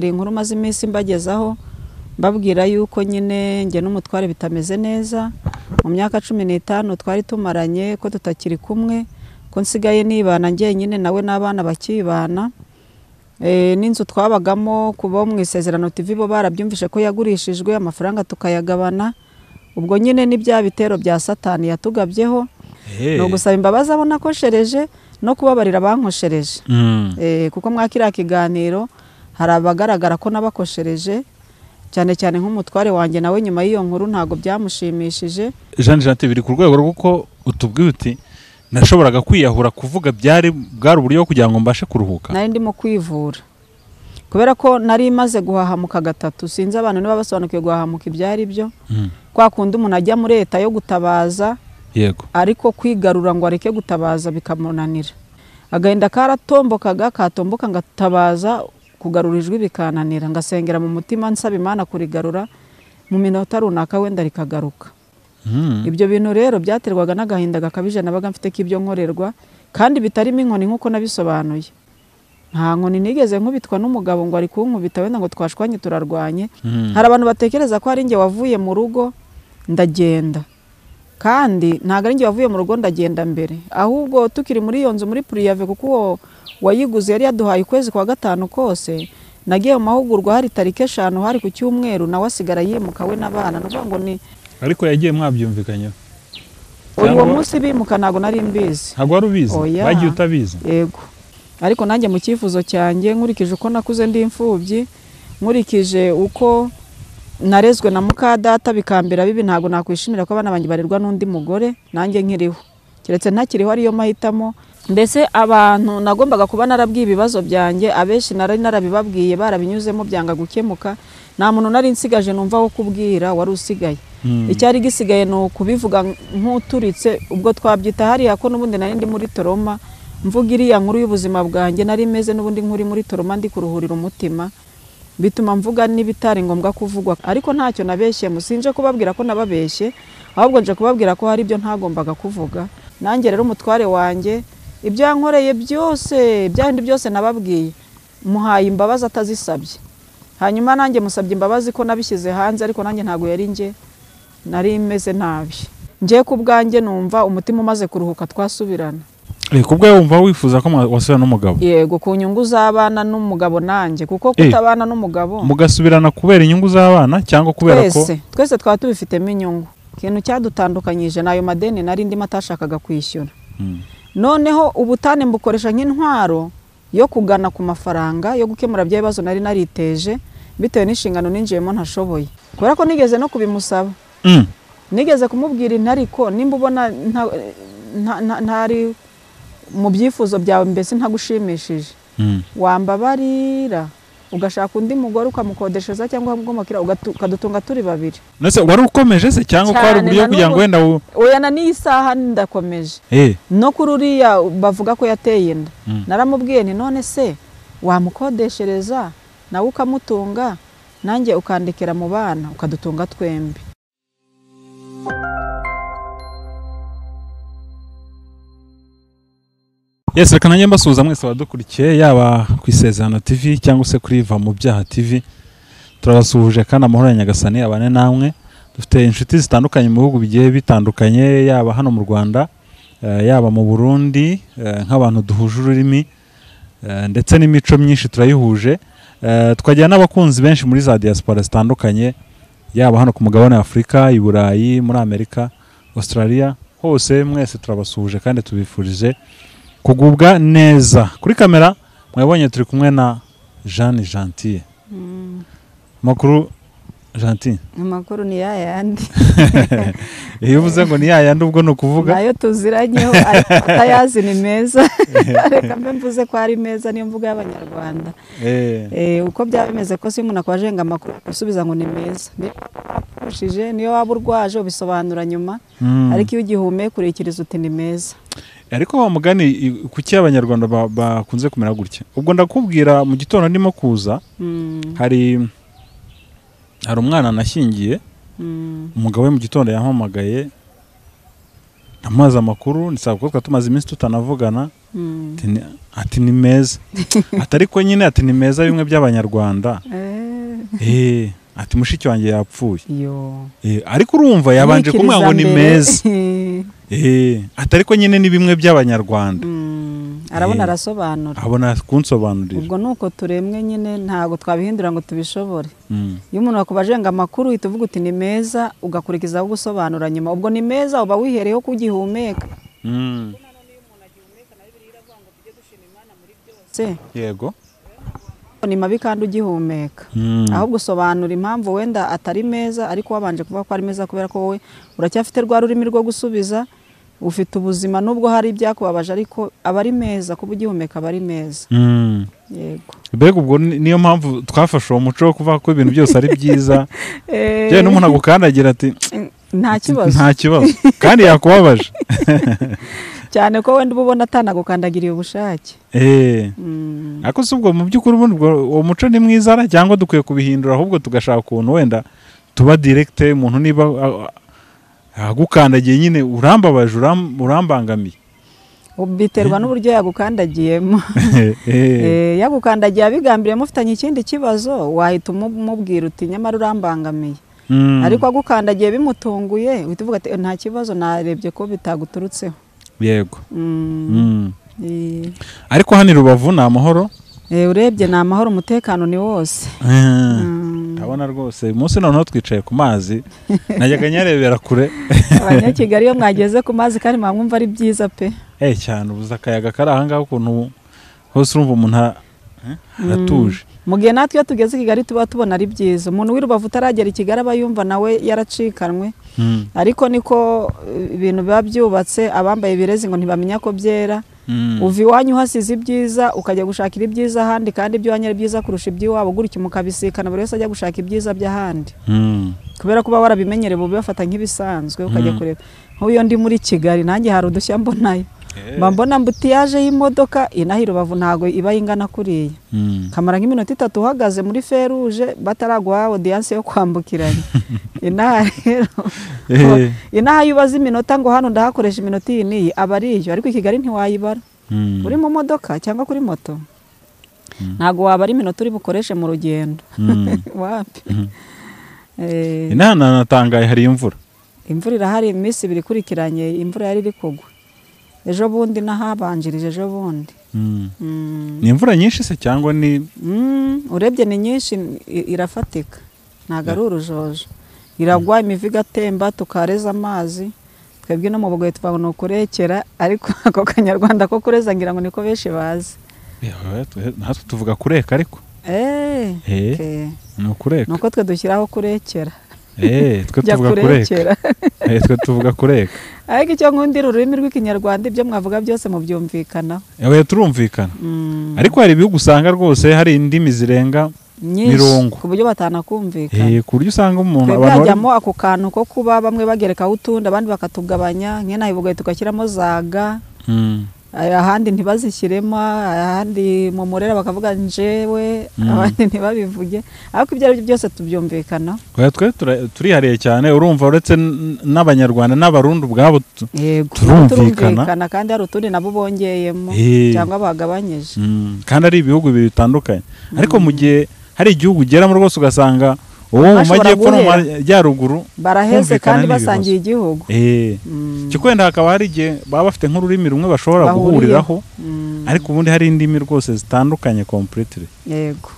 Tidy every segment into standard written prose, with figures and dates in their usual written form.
Hari inkuru maze iminsi mbagezaho mbabwira yuko nyine njye n'umutware bitameze neza. Mu myaka 15 twari tumaranye ko tutakiri kumwe, ko nsigaye nibana njyenyine nawe n'abana bakibana. N'inzu twabagamo kuba mu Isezerano TV bo barabyumvishe ko yagurishijwe amafaranga tukayagabana. Ubwo nyine ni bya bitero bya Satani yatugabyeho. No gusaba imbabazi abo nakoshereje no kubabarira abankoshereje. Kuko mwakira kiganiro hari abagaragara ko nabakoshereje cyane cyane nk'umutware wanjye nawe nyuma y'iyo nkuru ntago byamushimishije. Jean Gentil, biri ku rwego rw'uko utubwiye uti nashoboraga kwiyahura, kuvuga byari bwari uburyo kugira ngo mbashe kuruhuka. Nari ndimo kwivura kubera ko nari maze guhahamuka gatatu. Sinzi abantu niba basobanukiwe guhahamuka ibyari byo. Kwa kundi umuntu ajya muri leta yo gutabaza, yego, ariko kwigarura ngo areke gutabaza bikamunanira. Agahinda karatombokaga, katomboka ngatabaza, kugarura ijwi bikananira, ngasengera mu mutima nsaba Imana kurigarura mu minota runaka wenda rikagaruka. Ibyo bintu rero byaterwaga n'agahinda gakabije nabaga mfite k'ibyo nkorerwa, kandi bitarimo inkoni nk'uko nabisobanuye. Nta nkoni nigeze nkubitwa n'umugabo ngo ari kunkubita wenda ngo twashwanye turarwanye. Hari abantu batekereza ko ari njye wavuye mu rugo ndagenda, kandi ntabwo ari njye wavuye mu rugo ndagenda mbere, ahubwo tukiri muri iyo nzu muri Priyave, kuko uwo wayiguze yari yaduhaye ukwezi kwa 5 kose. Nagiye mu mahugurwa hari tariki 5, hari ku cyumweru, nawe asigara yimuka we n'abana. Nuvuga ngo ni ariko yagiye mwabyumvikanyeho. Uwo munsi bimuka ntago nari mbizi. Ntago wari ubizi? Bagiye utabizi? Yego. Ariko nanjye mu cyifuzo cyanjye, nkurikije uko nakuze ndi imfubyi, nkurikije uko narezwe na mukadata bikambera bibi, ntago nakwishimira ko abana banjye barerwa n'undi mugore nanjye nkiriho. Keretse ntakiriho ariyo mahitamo. Mbese abantu nagombaga kuba narabwiye ibibazo byanjye, abenshi nari narabibabwiye barabinyuzemo byanga gukemuka. Nta muntu nari nsigaje numva wo kubwira wari usigaye. Icyari gisigaye ni ukubivuga nk'uturitse, ubwo twabyita hariya ko n'ubundi nari ndi muri toroma, mvuga iriya nkuru y'ubuzima bwanjye nari meze n'ubundi nkuri muri toroma ndi kuruhurira umutima, bituma mvuga n'ibitari ngombwa kuvugwa. Ariko ntacyo nabeshye, musinje kubabwira ko nababeshye, ahubwo nje kubabwira ko hari ibyo ntagombaga kuvuga. Nanjye rero umutware wanjye ibyo yankoreye byose, byandi byose nababwiye, muhaye imbabazi atazisabye. Hanyuma nanjye musabye imbabazi ko nabishyize hanze, ariko nanjye ntago yari nje, nari meze nabi. Ngiye ku bwanjye numva umutima umaze kuruhuka twasubirana. Kubwo wumva wifuza ko wasubirana n'umugabo? Yego, ku nyungu z'abana n'umugabo nanjye, kuko kutabana n'umugabo mugasubirana kubera inyungu z'abana cyangwa kubera ko twese twaba tubifitemo inyungu. Ikintu cyadutandukanyije nayo madeni nari ndimo atashakaga kwishyura. Noneho ubutane mbukoresha nk'intwaro yo kugana ku mafaranga yo gukemura bya bibazo nari nariteje bitewe n'inshingano ninjiyemo ntashoboye. Kubera ko nigeze no kubimusaba. Nigeze kumubwira intariko nimba ubona ntari mu byifuzo byawe, mbese ntagushimishije, wambabarira ugashaka undi mugore ukamukodeshereza cyangwa ukamugomokera ukadutunga turi babiri. Nase wari ukomeje se cyangwa ko ari uburyo kugira ngo wenda oya na n'isaha ndakomeje. No kuri uriya bavuga ko yateye inda, naramubwiye nti none se wamukodeshereza nawe ukamutunga nanjye ukandikira mu bana ukadutunga twembi. Yes, reka nanjye mbasuhuza mwese abadukurikiye, yaba ku Isezerano TV cyangwa se kuri Va mu Byaha TV. Turabasuhuje kandi amahoro ya Nyagasani abane namwe. Dufite inshuti zitandukanye mu bihugu bigiye bitandukanye, yaba hano mu Rwanda, yaba mu Burundi, nk'abantu duhuje ururimi ndetse n'imico myinshi turayihuje. Twagira n'abakunzi benshi muri za diaspora zitandukanye, yaba hano ku mugabane wa Afurika, i Burayi, muri Amerika, Australia, hose mwese turabasuhuje kandi tubifurije kugubwa neza. Kuri kamera mwabonye turi kumwe na Jeanne Gentil. Makuru Gentil. Amakuru ni yayandi. Iyo uvuze ngo ni yayandi ubwo no kuvuga nayo tuziranyeho, atayazi ni meza. Reka mbe mvuze ko ari meza, niyo mvuga y'Abanyarwanda. Uko byaba bimeze kose umuntu akwajenga amakuru usubiza ngo ni meza. Niyo niyo waba urwaje ubisobanura nyuma, ariko iyo ugihumeka urekeriza uti ni meza. Ariko wa mugani kuki Abanyarwanda bakunze kumera gutya? Ubwo ndakubwira mu gitondo ndimo kuza, hari umwana nashyingiye, umugabo we mu gitondo yampamagaye Amazi amakuru nisaba ko tumaze iminsi tutanavugana. Ati ni meza. Ati ariko nyine ati ni meza bimwe by'abanyarwanda. Ati mushiki wanjye yapfuye. Ariko urumva yabanje kumwa ngo ni meza. Ati ariko nyine ni bimwe by'abanyarwanda. Arabona arasobanura. Abona kunsobanurira. Ubwo nuko turemwe nyine ntago twabihindura ngo tubishobore. Iyo umuntu akubajenga amakuru uhita uvuga uti ni meza, ugakurikiza aho gusobanura nyuma. Ubwo ni meza uba wihereyeho kugihumeka. Yego. Ni mabi kandi ugihumeka. Ahubwo usobanura impamvu wenda atari meza, ariko wabanje kuvuga ko ari meza kubera ko wowe uracyafite rwa rurimi rwo gusubiza, ufite ubuzima nubwo hari ibyakubabaje, ariko aba ari meza kuba ugihumeka, aba ari meza. Yego. Mbega ubwo niyo mpamvu twafashe uwo muco wo kuvuga ko ibintu byose ari byiza. Yewe n'umuntu agukandagira ati nta kibazo. Nta kibazo. Kandi yakubabaje. Cyane ko wenda ubona atanagukandagiriye ubushake. Ariko si ubwo mu by'ukuri ubundi uwo muco ni mwiza cyangwa dukwiye kubihindura, ahubwo tugashaka ukuntu wenda tuba direct, umuntu niba agukandagiye nyine urambabaje, urambangamiye. Biterwa n'uburyo yagukandagiyemo. Yagukandagiye abigambiriye mufitanye ikindi kibazo, wahita umubwira uti nyamara urambangamiye. Ariko agukandagiye bimutunguye, uhita uvuga ati nta kibazo, narebye ko bitaguturutseho. Yego. Ariko hano i Rubavu ni amahoro. Urebye ni amahoro, umutekano ni wose. Ndabona rwose umunsi noneho twicaye ku mazi, najyaga nyarebera kure. Abanyakigali iyo mwageze ku mazi kandi mwumva ari byiza pe. Cyane ubuza akayaga kari aha ngaha ukuntu hose urumva umuntu aratuje. Mu gihe natwe iyo tugeze i Kigali tuba tubona ari byiza. Umuntu w'i Rubavu utaragera i Kigali aba yumva nawe yaracikanwe. Ariko niko ibintu biba byubatse, abambaye ibirezi ngo ntibamenya ko byera. Uva iwanyu uhasize ibyiza ukajya gushakira ibyiza ahandi, kandi ibyo wanyu ari byiza kurusha iby'iwabo, gutyo mukabisikana, buri wese ajya gushaka ibyiza by'ahandi. Kubera kuba warabimenyereye ubu bibafata nk'ibisanzwe, ukajya kureba. Nk'ubu iyo ndi muri Kigali nanjye hari udushya mbonayo. Mba mbona mbutiyaje y'imodoka inaha i Rubavu ntago iba ingana kuriya. Kamara nk'iminota 3 uhagaze muri feruje bataraguha audience yo kwambukiranya. Inaha rero inaha yubaza iminota ngo hano ndahakoresha iminota iyi n'iyi, aba ari iyo, ariko i Kigali ntiwayibara. Uri mu modoka cyangwa kuri moto ntago wabara iminota uri bukoreshe mu rugendo. Wapi. Inaha natangaye hari imvura. Imvura irahari iminsi ibiri ikurikiranye, imvura yari iri kugwa. Ejo bundi nahabanjirije ejo bundi. Ni imvura nyinshi se cyangwa ni urebye ni nyinshi, irafatika. Ntago ari urujojo. Iragwa imivu igatemba tukareza amazi. Twebwe no mu Bugoyi tubabona ukurekera, ariko ako kanyarwanda ko kureza ngira ngo niko benshi bazi. Natwe tuvuga kureka ariko. Ni ukureka. Nuko twe dushyiraho kurekera. Twe tuvuga kureka. Twe tuvuga kureka. Ariko icyo nkundira ururimi rw'ikinyarwanda ibyo mwavuga byose mubyumvikana. Turumvikana. Ariko hari ibihugu usanga rwose hari indimi zirenga mirongo, ku buryo batanakumvikana. Ku buryo usanga umuntu abantu bajyamo ako kantu ko kuba bamwe bagerekaho utundi abandi bakatugabanya, nk'inaha i Bugoyi tugashyiramo zaga, ahandi ntibazishyiremo, ahandi mu Murera bakavuga njewe, abandi ntibabivuge, ariko ibyo ari byo byose tubyumvikana. Twe turihariye cyane, urumva uretse n'abanyarwanda n'abarundi ubwabo turumvikana, kandi hari utundi nabo bongeyemo cyangwa bagabanyije. Kandi ari ibihugu bibiri bitandukanye. Ariko mu gihe hari igihugu ugeramo rwose ugasanga uwo mu majyepfo no mu majyaruguru baraheze kandi basangiye igihugu. Kikwenda hakaba hari igihe baba bafite nk'ururimi rumwe bashobora guhuriraho, ariko ubundi hari indimi rwose zitandukanye completely. Yego.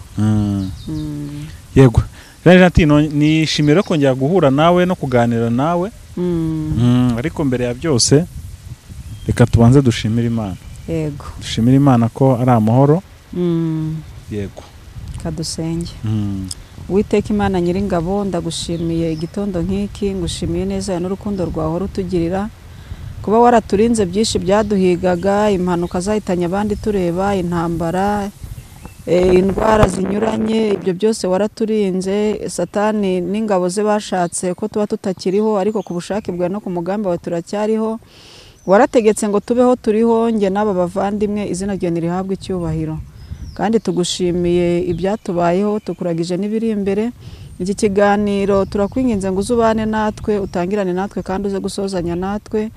Yego. Rero nishimira kongera guhura nawe no kuganira nawe. Ariko mbere ya byose reka tubanze dushimire Imana. Yego. Dushimire Imana ko ari amahoro. Yego. Kadusenge. Uwiteka Imana Nyiringabo, ndagushimiye igitondo nk'iki, ngushimiye neza n'urukundo rwawe rutugirira, kuba waraturinze byinshi byaduhigaga, impanuka zahitanye abandi tureba, intambara, indwara zinyuranye, ibyo byose waraturinze. Satani n'ingabo ze bashatse ko tuba tutakiriho, ariko ku bushake bwawe no ku mugambi wawe turacyariho. Warategetse ngo tubeho turiho, njye n'aba bavandimwe, izina ryawe nirihabwe icyubahiro. Kandi tugushimiye ibyatubayeho, tukuragije n'ibiri imbere. Iki kiganiro turakwinginze ngo uzubane natwe, utangirane natwe kandi uze gusozanya natwe.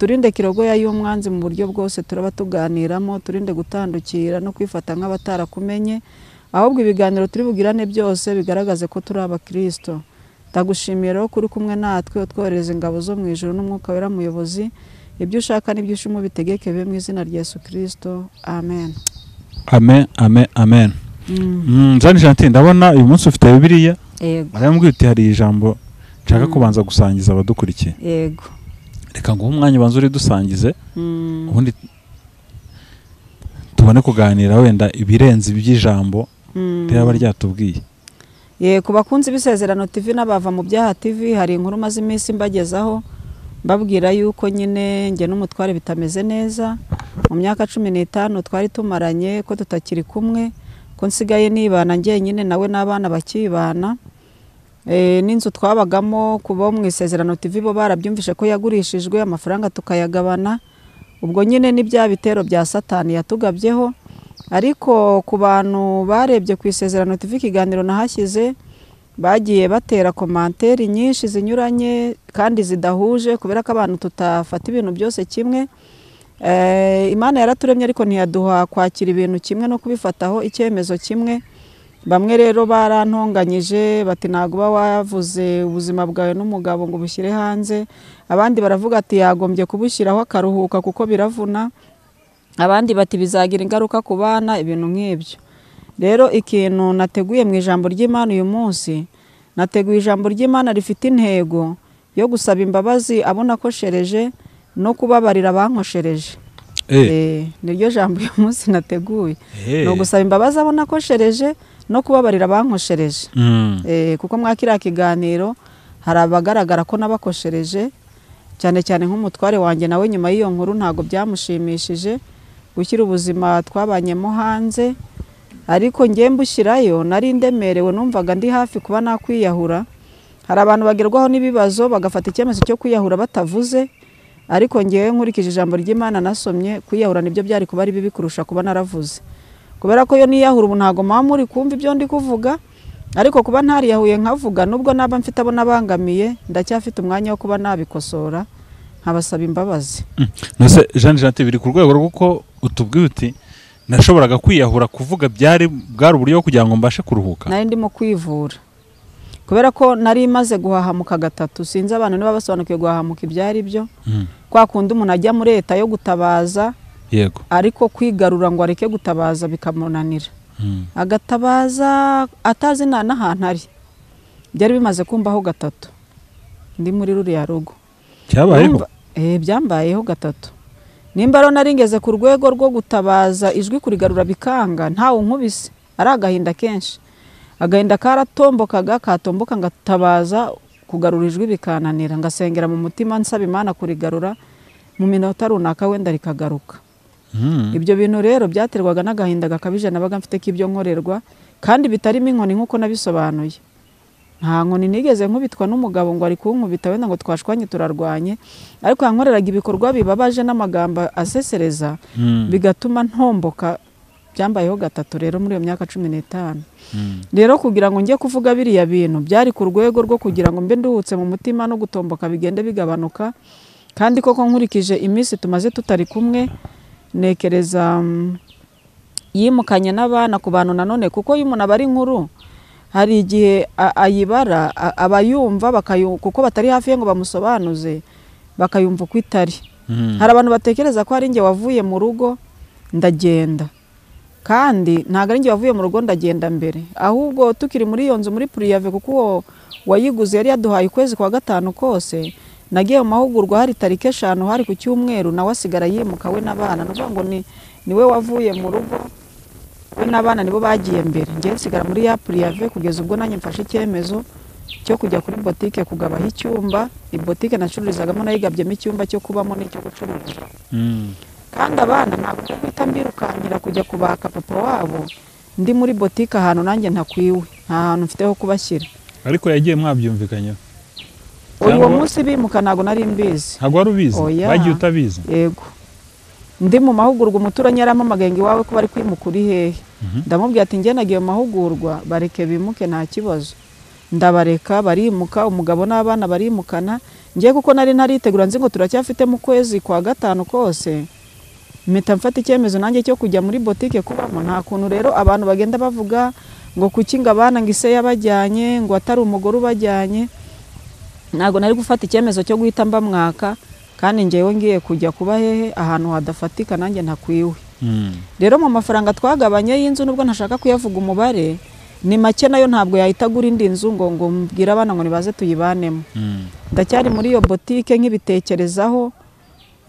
Uturinde kirogoya y'umwanzi mu buryo bwose turaba tuganiramo, turinde gutandukira no kwifata nk'abatarakumenye, ahubwo ibiganiro turi bugirane byose bigaragaze ko turi abakristo. Ndagushimiye rero kuri kumwe natwe, utwohereza ingabo zo mu ijuru n'umwuka wera muyobozi. Ibyo ushaka n'ibyo ushima ubitegeke bibe mu izina rya Yesu Kristo, amen. Amen, amen, amen. Jeanne Gentil, ndabona uyu munsi ufite Bibiliya. Yego. Arambwira uti hari ijambo nshaka kubanza gusangiza abadukurikiye. Yego. Reka nguhe umwanya ubanze uridusangize, ubundi tubone kuganira wenda ibirenze iby'ijambo ryaba ryatubwiye. Ye, ku bakunzi b'Isezerano TV n'abava mu byaha TV, hari inkuru maze iminsi mbagezaho mbabwira yuko nyine njye n'umutware bitameze neza. Mu myaka 15 twari tumaranye ko tutakiri kumwe, ko nsigaye nibana njyenyine nawe n'abana bakibana. N'inzu twabagamo kuba mu Isezerano TV bo barabyumvishe ko yagurishijwe, amafaranga tukayagabana. Ubwo nyine ni bya bitero bya Satani yatugabyeho. Ariko ku bantu barebye ku Isezerano TV ikiganiro nahashyize, bagiye batera komanteri nyinshi zinyuranye kandi zidahuje, kubera ko abantu tutafata ibintu byose kimwe. Imana yaraturemye ariko ntiyaduha kwakira ibintu kimwe no kubifataho icyemezo kimwe. Bamwe rero barantonganyije bati ntabwo uba wavuze ubuzima bwawe n'umugabo ngo ubushyire hanze. Abandi baravuga ati yagombye kubushyiraho akaruhuka kuko biravuna. Abandi bati bizagira ingaruka ku bana, ibintu nk'ibyo. Rero ikintu nateguye mu ijambo ry'Imana uyu munsi, nateguye ijambo ry'Imana rifite intego yo gusaba imbabazi abo nakoshereje no kubabarira abankoshereje. Niryo jambo uyu munsi nateguye. Ni ugusaba imbabazi abo nakoshereje no kubabarira abankoshereje. Kuko mwakira kiganiro hari abagaragara ko nabakoshereje, cyane cyane nk'umutware wanjye nawe nyuma y'iyo nkuru ntago byamushimishije gushyira ubuzima twabanyemo hanze. Ariko ngiye mbushyirayo nari ndemerewe, numvaga ndi hafi kuba nakwiyahura. Hari abantu bagerwaho n'ibibazo bagafata icyemezo cyo kwiyahura batavuze, ariko ngiye nkurikije ijambo ry'Imana nasomye, kwiyahura nibyo byari kuba ari bibi kurusha kuba naravuze. Kubera ko yo niyahura ubu ntago mama muri kumva ibyo ndi kuvuga, ariko kuba ntariyahuye nkavuga nubwo naba mfite abo nabangamiye, ndacyafite umwanya wo kuba nabikosora nkabasaba imbabazi. Nose Jeanne Gentil, biri ku rwego rw'uko utubwiye uti nashoboraga kwiyahura, kuvuga byari bwari uburyo kugira ngo mbashe kuruhuka. Nari ndimo kwivura kubera ko nari maze guhahamuka gatatu. Sinzi abantu niba basobanukiwe guhahamuka ibyari byo. Kwa kundi umuntu ajya muri leta yo gutabaza, yego, ariko kwigarura ngo areke gutabaza bikamunanira. Agatabaza atazi n'ahantu ari. Byari bimaze kumbaho gatatu ndi muri ruriya rugo. Cyabayeho? Byambayeho gatatu. Nimba rero nari ngeze ku rwego rwo gutabaza ijwi kurigarura bikanga, ntawe unkubise, ari agahinda kenshi. Agahinda karatombokaga, katomboka ngatabaza kugarura ijwi bikananira, ngasengera mu mutima nsaba Imana kurigarura, mu minota runaka wenda rikagaruka. Ibyo bintu rero byaterwaga n'agahinda gakabije nabaga mfite k'ibyo nkorerwa, kandi bitarimo inkoni nk'uko nabisobanuye. Nta nkoni nigeze nkubitwa n'umugabo ngo ari kunkubita wenda ngo twashwanye turarwanye, ariko yankoreraga ibikorwa bibabaje n'amagambo asesereza, bigatuma ntomboka. Byambayeho gatatu rero muri iyo myaka 15. Rero kugira ngo njye kuvuga biriya bintu byari ku rwego rwo kugira ngo mbe nduhutse mu mutima no gutomboka bigende bigabanuka. Kandi koko nkurikije iminsi tumaze tutari kumwe, nekereza yimukanye n'abana ku bantu nanone, kuko iyo umuntu aba ari inkuru hari igihe ayibara abayumva kuko batari hafi ye ngo bamusobanuze, bakayumva uko itari. Hari abantu batekereza ko ari njye wavuye mu rugo ndagenda, kandi ntabwo ari njye wavuye mu rugo ndagenda mbere, ahubwo tukiri muri iyo nzu muri Puriyave, kuko uwo wayiguze yari yaduhaye ukwezi kwa 5 kose. Nagiye mu mahugurwa hari tariki 5, hari ku cyumweru, nawe asigara yimuka we n'abana. Nuvuga ngo ni we wavuye mu rugo, we n'abana nibo bagiye mbere, njye nsigara muri ya Puriyave kugeza ubwo nanjye mfashe icyemezo cyo kujya kuri botike kugabaho icyumba. Ibotike nacururizagamo nayigabyemo icyumba cyo kubamo n'icyo gucuruza. Kandi abana ntabwo guhita mbirukankira kujya kubaka papa wabo ndi muri botike ahantu nanjye ntakwiwe, nta hantu mfite ho kubashyira. Ariko yagiye mwabyumvikanyeho? Uwo munsi bimuka ntabwo nari mbizi. Ntabwo wari ubizi? Bagiye utabizi? Yego. Ndi mu mahugurwa, umuturanyi yarampamagaye ngo iwawe ko bari kwimuka uri hehe? Ndamubwira ati njye nagiye mu mahugurwa, bareke bimuke nta kibazo. Ndabareka barimuka, umugabo n'abana barimukana. Ngiye kuko nari ntaritegura, nzi ngo turacyafite mu kwezi kwa gatanu kose, mpita mfata icyemezo nanjye cyo kujya muri botike kubamo. Nta kuntu rero abantu bagenda bavuga ngo kuki ngo abana ngo ise yabajyanye, ngo atari umugore ubajyanye. Ntabwo nari gufata icyemezo cyo guhita mbamwaka, kandi njyewe ngiye kujya kuba hehe ahantu hadafatika nanjye ntakwiwe. Rero mu mafaranga twagabanye y'inzu, nubwo ntashaka kuyavuga umubare, ni make nayo ntabwo yahita agura indi nzu ngo mbwire abana ngo nibaze tuyibanemo. Ndacyari muri iyo botike nkibitekerezaho,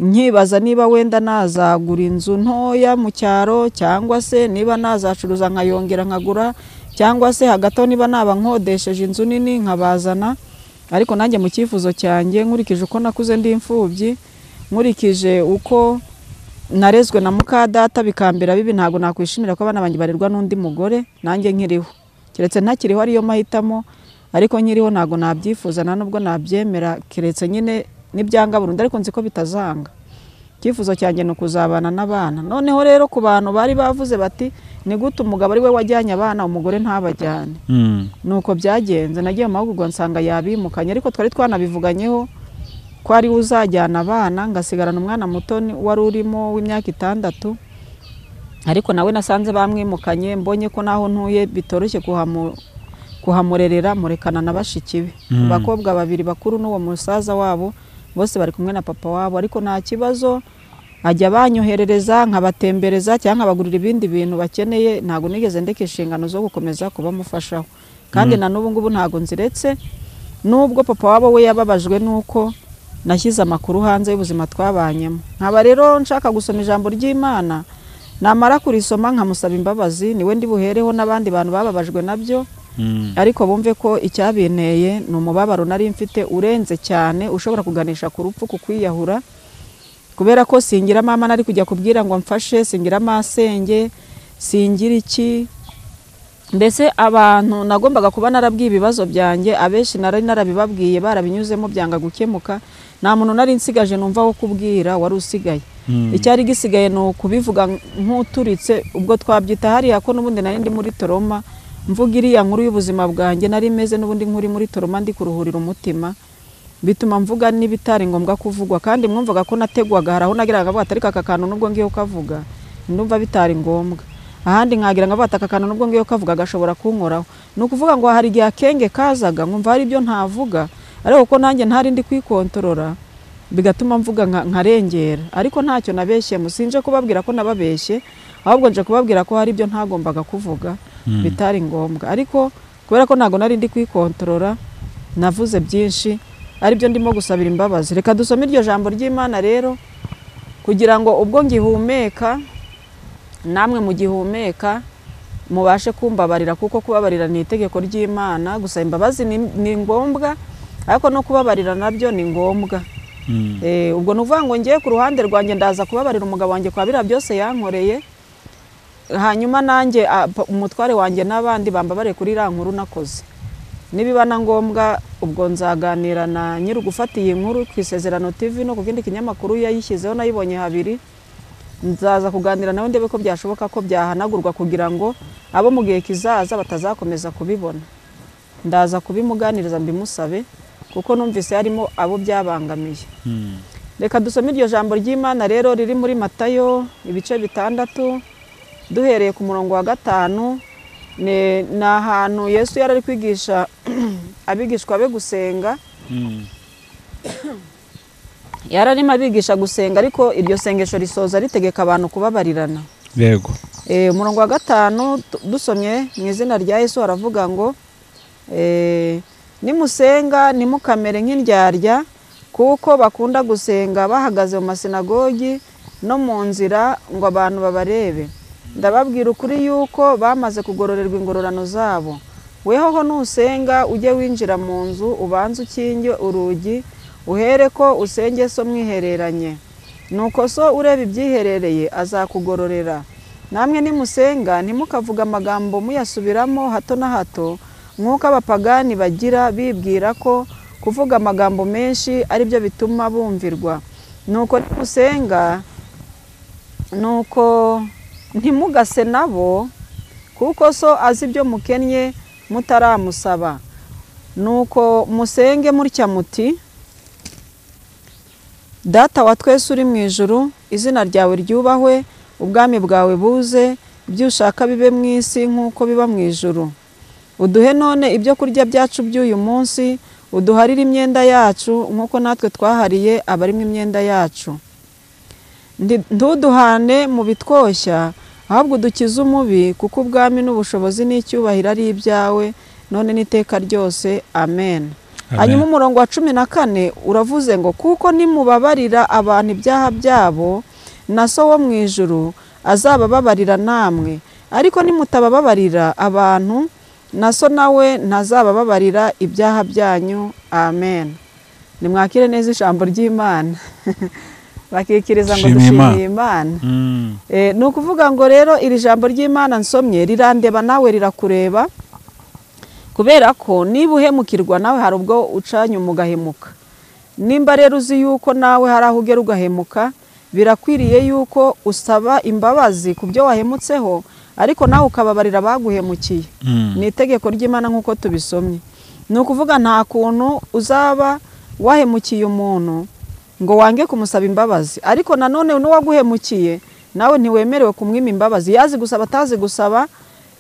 nkibaza niba wenda nazagura inzu ntoya mu cyaro, cyangwa se niba nazacuruza nkayongera nkagura, cyangwa se hagati aho niba naba nkodesheje inzu nini nkabazana. Ariko nanjye mu cyifuzo cyanjye, nkurikije uko nakuze ndi imfubyi, nkurikije uko narezwe na mukadata bikambera bibi, ntabwo nakwishimira ko abana banjye barerwa n'undi mugore nanjye nkiriho. Keretse ntakiriho ariyo mahitamo, ariko nkiriho ntabwo nabyifuza nta nubwo nabyemera, keretse nyine nibyanga burundu, ariko nzi ko bitazanga. Icyifuzo cyanjye ni ukuzabana n'abana. Noneho rero ku bantu bari bavuze bati ni gute umugabo ari we wajyanye abana umugore ntabajyane, nuko byagenze. Nagiye mu mahugurwa nsanga yabimukanye, ariko twari twanabivuganyeho ko ari we uzajyana abana, ngasigarana umwana muto wari urimo w'imyaka 6, ariko nawe nasanze bamwimukanye. Mbonye ko naho ntuye bitoroshye kuhamurerera, murekana na bashiki be, abakobwa babiri bakuru n'uwo musaza wabo, bose bari kumwe na papa wabo. Ariko nta kibazo, ajya banyoherereza nkabatembereza cyangwa nkabagurira ibindi bintu bakeneye. Ntabwo nigeze ndeka inshingano zo gukomeza kubamufashaho, kandi na n'ubu ngubu ntabwo nziretse, nubwo papa wabo we yababajwe nuko nashyize amakuru hanze y'ubuzima twabanyemo. Nkaba rero nshaka gusoma ijambo ry'Imana, namara kurisoma nkamusaba imbabazi, niwe ndi buhereho n'abandi bantu bababajwe nabyo, ariko bumve ko icyabinteye ni umubabaro nari mfite urenze cyane, ushobora kuganisha ku rupfu, ku kwiyahura. Kubera ko singira mama nari kujya kubwira ngo mfashe, singira masenge, singira iki, mbese abantu nagombaga kuba narabwiye ibibazo byanjye, abenshi nari narabibabwiye barabinyuzemo byanga gukemuka. Nta muntu nari nsigaje numva wo kubwira wari usigaye. Icyari gisigaye ni ukubivuga nk'uturitse, ubwo twabyita hariya ko n'ubundi nari ndi muri toroma, mvuga iriya nkuru y'ubuzima bwanjye nari meze n'ubundi nkuri muri toroma, ndi kuruhurira umutima, bituma mvuga n'ibitari ngombwa kuvugwa. Kandi mwumvaga ko nategwaga, hari aho nageraga nkavuga ati ariko aka kantu nubwo ngiye kukavuga ndumva bitari ngombwa, ahandi nkagira nkavuga ati aka kantu nubwo ngiye kukavuga gashobora kunkoraho. Ni ukuvuga ngo hari igihe akenge kazaga nkumva hari ibyo ntavuga, ariko kuko nanjye ntari ndi kwikontorora bigatuma mvuga nkarengera. Ariko ntacyo nabeshye, musinje kubabwira ko nababeshye, ahubwo nje kubabwira ko hari ibyo ntagombaga kuvuga bitari ngombwa. Ariko kubera ko ntago nari ndi kwikontorora navuze byinshi, aribyo ndimo gusabira imbabazi. Reka dusome iryo jambo ry'Imana rero, kugira ngo ubwo ngihumeka namwe mugihumeka mubashe kumbabarira, kuko kubabarira ni itegeko ry'Imana. Gusaba imbabazi ni ngombwa, ariko no kubabarira nabyo ni ngombwa. Ubwo nuvuga ngo ngiye ku ruhande rwanjye ndaza kubabarira umugabo wanjye kwa biriya byose yankoreye, hanyuma nanjye umutware wanjye n'abandi bambabare kuri iriya nkuru nakoze. Nibiba na ngombwa ubwo nzaganira na nyiri gufata iyi nkuru ku Isezerano TV no ku kindi kinyamakuru yayishyizeho, nayibonye habiri. Nzaza kuganira nawe ndebe ko byashoboka ko byahanagurwa kugira ngo abo mu gihe kizaza batazakomeza kubibona. Ndaza kubimuganiriza mbimusabe, kuko numvise harimo abo byabangamiye. Reka dusome iryo jambo ry'Imana rero riri muri Matayo ibice 6 duhereye ku murongo wa 5. Ni ahantu Yesu yari ari kwigisha abigishwa be gusenga. Yari arimo abigisha gusenga, ariko iryo sengesho risoza ritegeka abantu kubabarirana. Yego. Umurongo wa 5 dusomye mu izina rya Yesu aravuga ngo nimusenga ntimukamere nk'indyarya, kuko bakunda gusenga bahagaze mu masinagogi no mu nzira ngo abantu babarebe. Ndababwira ukuri yuko bamaze kugororerwa ingororano zabo. Wehoho nusenga ujye winjira mu nzu, ubanze ukinge urugi, uhere ko usenge so mwihereranye. Nuko so ureba ibyiherereye azakugororera. Namwe nimusenga ntimukavuga amagambo muyasubiramo hato na hato, nk'uko abapagani bagira bibwira ko kuvuga amagambo menshi ari byo bituma bumvirwa. Nuko nimusenga, nuko ntimugase nabo, kuko so azi ibyo mukennye mutaramusaba. Nuko musenge mutya muti: Data wa twese uri mu ijuru, izina ryawe ryubahwe, ubwami bwawe buze, ibyo ushaka bibe mu isi nk'uko biba mu ijuru. Uduhe none ibyo kurya byacu by'uyu munsi, uduharire imyenda yacu nk'uko natwe twahariye abarimo imyenda yacu. Ntuduhane mu bitwoshya, ahubwo udukize umubi, kuko ubwami n'ubushobozi n'icyubahiro ari ibyawe none n'iteka ryose. Amen. Hanyuma umurongo wa 14 uravuze ngo kuko nimubabarira abantu ibyaha byabo, na so wo mu ijuru azabababarira namwe, ariko nimutabababarira abantu, na so nawe ntazabababarira ibyaha byanyu. Amen. Nimwakire neza ijambo ry'Imana. Bakikiriza ngo dushimiye Imana. Ni ukuvuga ngo rero iri jambo ry'Imana nsomye rirandeba nawe rirakureba, kubera ko niba uhemukirwa nawe hari ubwo ucanye umugahemuka. Nimba rero uzi yuko nawe hari aho ugera ugahemuka, birakwiriye yuko usaba imbabazi ku byo wahemutseho, ariko nawe ukababarira abaguhemukiye. Ni itegeko ry'Imana nk'uko tubisomye. Ni ukuvuga nta kuntu uzaba wahemukiye umuntu ngo wange kumusaba imbabazi, ariko nanone n'uwaguhemukiye nawe ntiwemerewe kumwima imbabazi. Yazi gusaba atazi gusaba,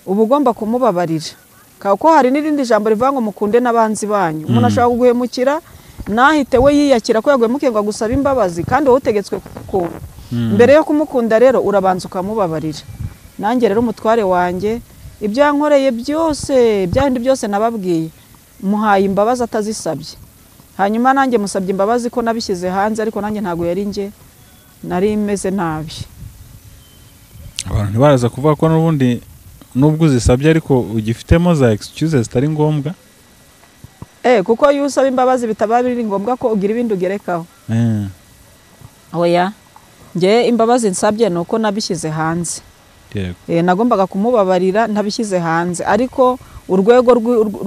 uba ugomba kumubabarira. Kuko hari n'irindi jambo rivuga ngo mukunde n'abanzi banyu. Umuntu ashobora kuguhemukira nahite we yiyakira ko yaguhemukiye ngo agusaba imbabazi, kandi wowe utegetswe kumukunda. Mbere yo kumukunda rero urabanza ukamubabarira. Nanjye rero umutware wanjye ibyo yankoreye byose, byandi byose nababwiye, muhaye imbabazi atazisabye. Hanyuma nanjye musabye imbabazi ko nabishyize hanze, ariko nanjye ntago yari nge, nari meze nabi. Abantu ntibaraza kuvuga ko n'ubundi nubwo uzisabye ariko ugifitemo za excuses zitari ngombwa. Kuko iyo usaba imbabazi bitaba biri ngombwa ko ugira ibindi ugerekaho. Oya, nge imbabazi nsabye nuko nabishyize hanze. Nagombaga kumubabarira ntabishyize hanze, ariko urwego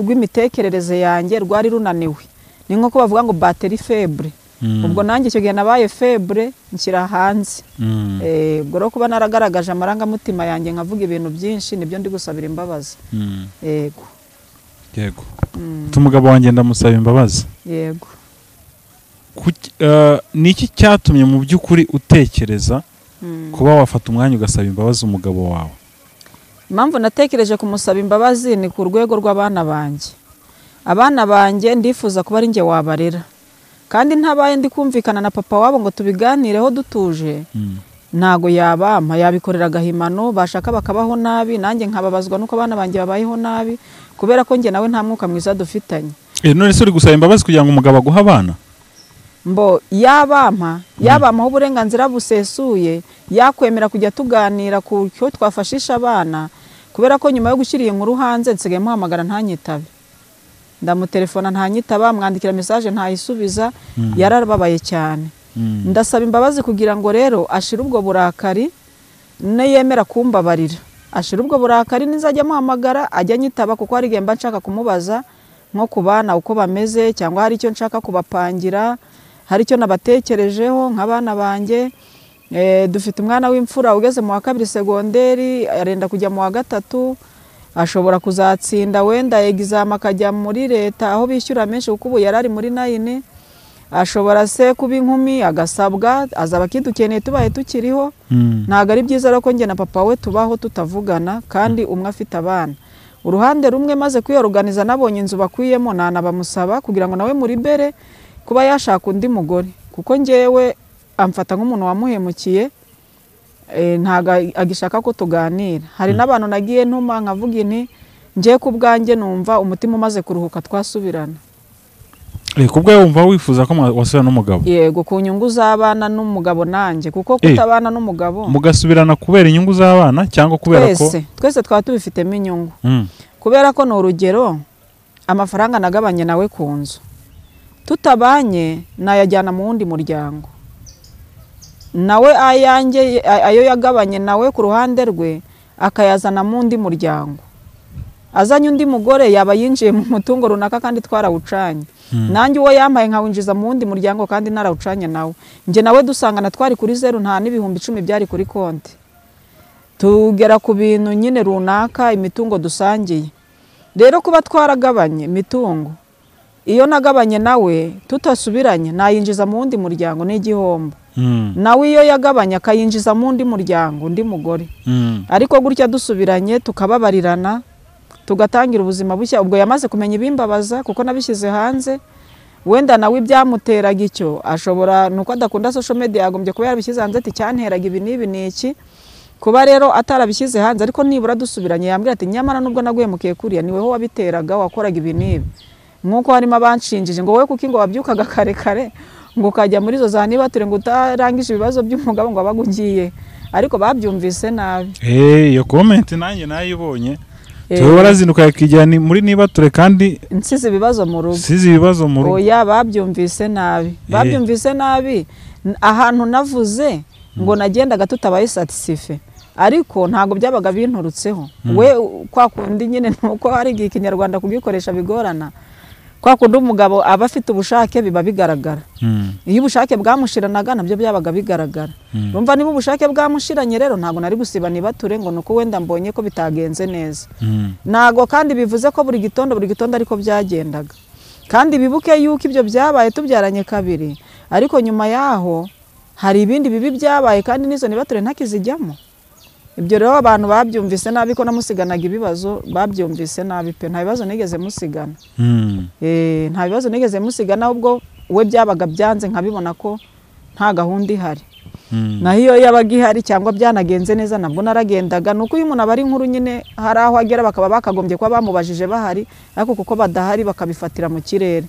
rw'imitekerereze yanjye rwari runaniwe. Ni nko bavuga ngo batterie faible. Ubwo nanjye icyo gihe nabaye faible nshyira hanze. Ubwo rero kuba naragaragaje amarangamutima yanjye nkavuga ibintu byinshi, nibyo ndi gusabira imbabazi. Yego. Yego. Umugabo wanjye ndamusaba imbabazi. Yego. Niki cyatumye mu by'ukuri utekereza kuba wafata umwanya ugasaba imbabazi umugabo wawe? Impamvu natekereje kumusaba imbabazi ni ku rwego rw'abana banjye. Abana banjye ndifuza kuba ari njye wabarera, kandi ntabaye ndi kumvikana na papa wabo ngo tubiganireho dutuje, ntago yabampa, yabikorera agahimano, bashaka bakabaho nabi, nanjye nkababazwa nuko abana banjye babayeho nabi, kubera ko njye nawe nta mwuka mwiza dufitanye. None se uri gusaba imbabazi kugira ngo umugabo aguhe abana? Mbo yabampa, yabampaho uburenganzira busesuye, yakwemera kujya tuganira ku cyo twafashisha abana, kubera ko nyuma yo gushyira iyi nkuru hanze nsigaye muhamagara ntanyitabe. Ndamutelefona ntanyitaba, mwandikira message ntayisubiza, yarababaye cyane. Ndasaba imbabazi kugira ngo rero ashire ubwo burakari, neyemera kumbabarira. Ashire ubwo burakari, nizajya muhamagara ajya nyitaba, kuko hari igihe mba nshaka kumubaza nko kubana uko bameze, cyangwa hari icyo nshaka kubapangira, hari icyo nabatekerejeho nk'abana banjye. Dufite umwana w'imfura ugeze mu wa 2 segonderi, arenda kujya mu wa 3, ashobora kuzatsinda wenda exam akajya muri leta aho bishyura menshi, kuko ubu yarari muri 9. Ashobora se kuba inkumi agasabwa, azaba kidukeneye tubaye tukiriho. Ntago ari byiza rero ko njye na papa we tubaho tutavugana, kandi umwe afite abana. Uruhande rumwe maze kwiyoruganiza nabonye inzu bakwiyemo, nanabamusaba kugira ngo nawe muri bere kuba yashaka undi mugore, kuko njyewe amfata nk'umuntu wamuhemukiye, ntago agishaka ko tuganira. Hari n'abantu nagiye ntuma nkavuga inti ngiye ku bwanjye numva umutima umaze kuruhuka twasubirana. Kubwo wumva wifuza ko wasubirana n'umugabo? Yego, ku nyungu z'abana n'umugabo nanjye, kuko kutabana n'umugabo mugasubirana kubera inyungu z'abana cyangwa kubera ko twese twaba tubifitemo inyungu. Kubera ko ni urugero amafaranga nagabanye nawe ku nzu, tutabanye nayajyana mu wundi muryango, nawe ayanjye ayo yagabanye nawe ku ruhande rwe akayazana mu wundi muryango. Azanye undi mugore yaba yinjiye mu mutungo runaka kandi twarawucanye. Nanjye uwo yampaye nkawinjiza mu wundi muryango kandi narawucanye nawe. Njye nawe dusangana twari kuri 0, nta n'ibihumbi 10 byari kuri konti. Tugera ku bintu nyine runaka imitungo dusangiye. Rero kuba twaragabanye imitungo, Iyo nagabanye nawe tutasubiranye nayinjiza mu wundi muryango n'igihombo. Nawe iyo yagabanye akayinjiza mu wundi muryango undi mugore. Ariko gutya dusubiranye tukababarirana tugatangira ubuzima bushya, ubwo yamaze kumenya ibimbabaza kuko nabishyize hanze. Wenda nawe ibyamuteraga icyo ashobora nuko adakunda social media yagombye kuba yarabishyize hanze ati cyanteraga ibi n'ibi ni iki. Kuba rero atarabishyize hanze ariko nibura dusubiranye yambwira ati nyamara nubwo naguhemukiye kuriya ni weho wabiteraga wakoraga ibi n'ibi. Nkuko harimo abanshinjije ngo wowe kuki ngo wabyukaga kare kare ngo ukajya muri zo za nibature ngo utarangije ibibazo by'umugabo ngo abagugiye, ariko babyumvise nabi. Iyo comment nanjye nayibonye. Tuwe warazinduka yakijya ni muri nibature kandi nsize ibibazo mu rugo. Nsize ibibazo mu rugo. Oya babyumvise nabi. Babyumvise nabi ahantu navuze ngo nagendaga tutabaye satisfait. Ariko ntago byabaga binturutseho. We kwa kundi nyine nuko hari igihe Ikinyarwanda kugikoresha bigorana. Kwa kundi umugabo aba afite ubushake biba bigaragara. Iyo ubushake bwamushiranaga nabyo byabaga bigaragara. Urumva niba ubushake bwamushiranye rero ntago nari gusiba nibature ngo nuko wenda mbonye ko bitagenze neza. Nago kandi bivuze ko buri gitondo ariko byagendaga. Kandi bibuke yuko ibyo byabaye tubyaranye kabiri, ariko nyuma yaho hari ibindi bibi byabaye kandi nizo nibature ntakizijyamo. Ibyo rero abantu babyumvise nabi ko namusiganaga ibibazo, babyumvise nabi pe. Nta bibazo nigeze musigana. Nta bibazo nigeze musigana, ubwo we byabaga byanze nkabibona ko nta gahunda ihari. Naho iyo yabaga ihari cyangwa byanagenze neza nabwo naragendaga. Nuko uyu muntu aba ari inkuru nyine hari aho agera bakaba bakagombye kuba bamubajije bahari, ariko kuko badahari bakabifatira mu kirere.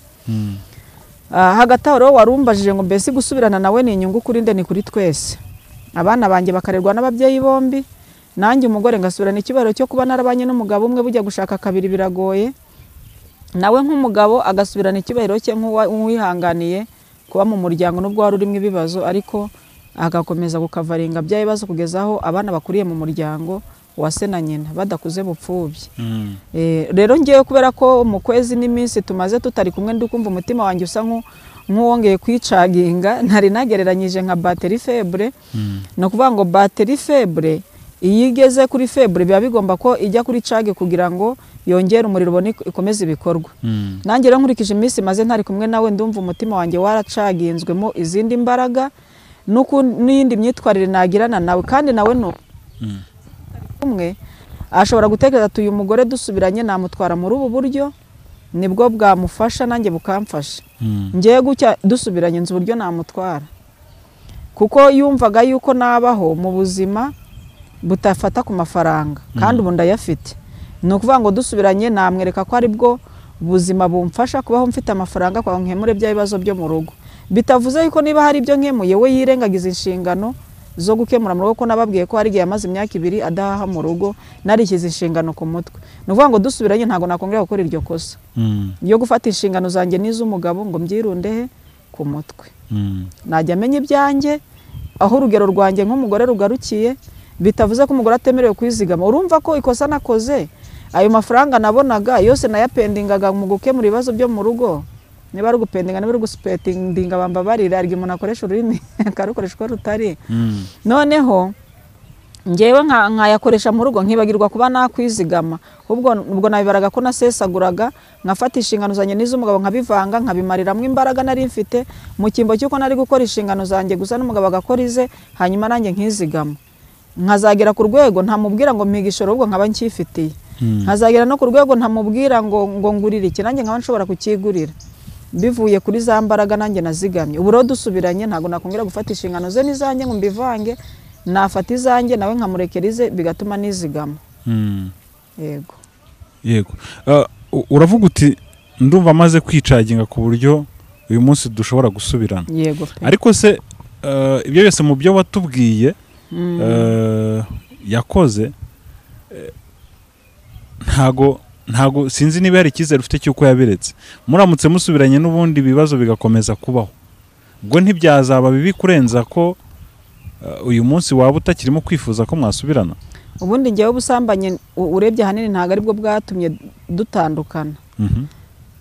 Hagati aho rero warumbajije ngo mbese gusubirana nawe ni inyungu kuri nde? Ni kuri twese. Abana banjye bakarerwa n'ababyeyi bombi, nanjye umugore ngasubirana ikibariro cyo kuba narabanye n'umugabo umwe, bujya gushaka kabiri biragoye. Nawe nk'umugabo agasubirana ikibariro cye nk'uwihanganiye kuba mu muryango nubwo wari urimo ibibazo, ariko agakomeza gukavaringa bya bibazo kugeza aho abana bakuriye mu muryango wa se na nyina badakuze bupfubye. Rero ngiye kubera ko mu kwezi n'iminsi tumaze tutari kumwe ndikumva umutima wanjye usa nk'uwongeye kwicaginga, ntari nagereranyije nka batterie faible. No kuvuga ngo batterie faible iyo igeze kuri faible biba bigomba ko ijya kuri charge kugira ngo yongere umuriro ubone ikomeze ibikorwa. Nanjye rero nkurikije iminsi maze ntari kumwe nawe ndumva umutima wanjye waracaginzwemo izindi mbaraga n'iyindi myitwarire nagirana nawe. Kandi nawe no umwe ashobora gutekereza ati uyu mugore dusubiranye namutwara muri ubu buryo nibwo bwamufasha nanjye bukamfasha. Ngiye gucya dusubiranye nzi uburyo namutwara, kuko yumvaga yuko nabaho mu buzima butafata ku mafaranga kandi ubu ndayafite. Ni ukuvuga ngo dusubiranye namwereka ko ari bwo buzima bumfasha kubaho mfite amafaranga kwa nkemure bya bibazo byo mu rugo. Bitavuze yuko niba hari ibyo nkemuye we yirengagiza inshingano zo gukemura mu rugo, ko nababwiye ko hari igihe yamaze imyaka 2 adahaha mu rugo narishyize inshingano ku mutwe. Ni ukuvuga ngo dusubiranye ntago nakongera gukora iryo kosa yo gufata inshingano zanjye n'iz'umugabo ngo mbyirundehe ku mutwe. Najya amenya ibyanjye aho urugero rwanjye nk'umugore rugarukiye, bitavuze ko umugore atemerewe kwizigama. Urumva ko ikosa nakoze, ayo mafaranga nabonaga yose nayapendingaga mu gukemura ibibazo byo mu rugo. Niba ari gupendinga niba ari gusipendinga bambabarira, ariko umuntu akoresha ururimi akarukoresha uko rutari. Noneho ngewe nkayakoresha mu rugo nkibagirwa kuba nakwizigama. Ubwo nabibaraga ko nasesaguraga, nkafata inshingano zanjye n'iz'umugabo nkabivanga nkabimariramwo imbaraga nari mfite mu cyimbo cy'uko nari gukora inshingano zanjye gusa n'umugabo agakora ize, hanyuma nanjye nkizigama. Nkazagera ku rwego ntamubwira ngo mpiga ishoro, ubwo nkaba nkifitiye. Nkazagera no ku rwego ntamubwira ngo ngurire iki, nanjye nkaba nshobora kukigurira bivuye kuri za mbaraga nanjye nazigamye. Ubu rero dusubiranye ntago nakongera gufata inshingano ze n'izanjye ngo mbivange, nafata izanjye nawe nkamurekera ize bigatuma nizigama. Yego. Yego. Uravuga uti ndumva amaze kwicaginga ku buryo uyu munsi dushobora gusubirana. Yego. Ariko se ibyo byose mu byo watubwiye yakoze ntago sinzi niba hari icyizere ufite cy'uko yabiretse. Muramutse musubiranye n'ubundi bibazo bigakomeza kubaho, ubwo ntibyazaba bibi kurenza ko uyu munsi waba utakirimo kwifuza ko mwasubirana? Ubundi ngewe ubusambanyi urebye ahanini ntago aribwo bwatumye dutandukana.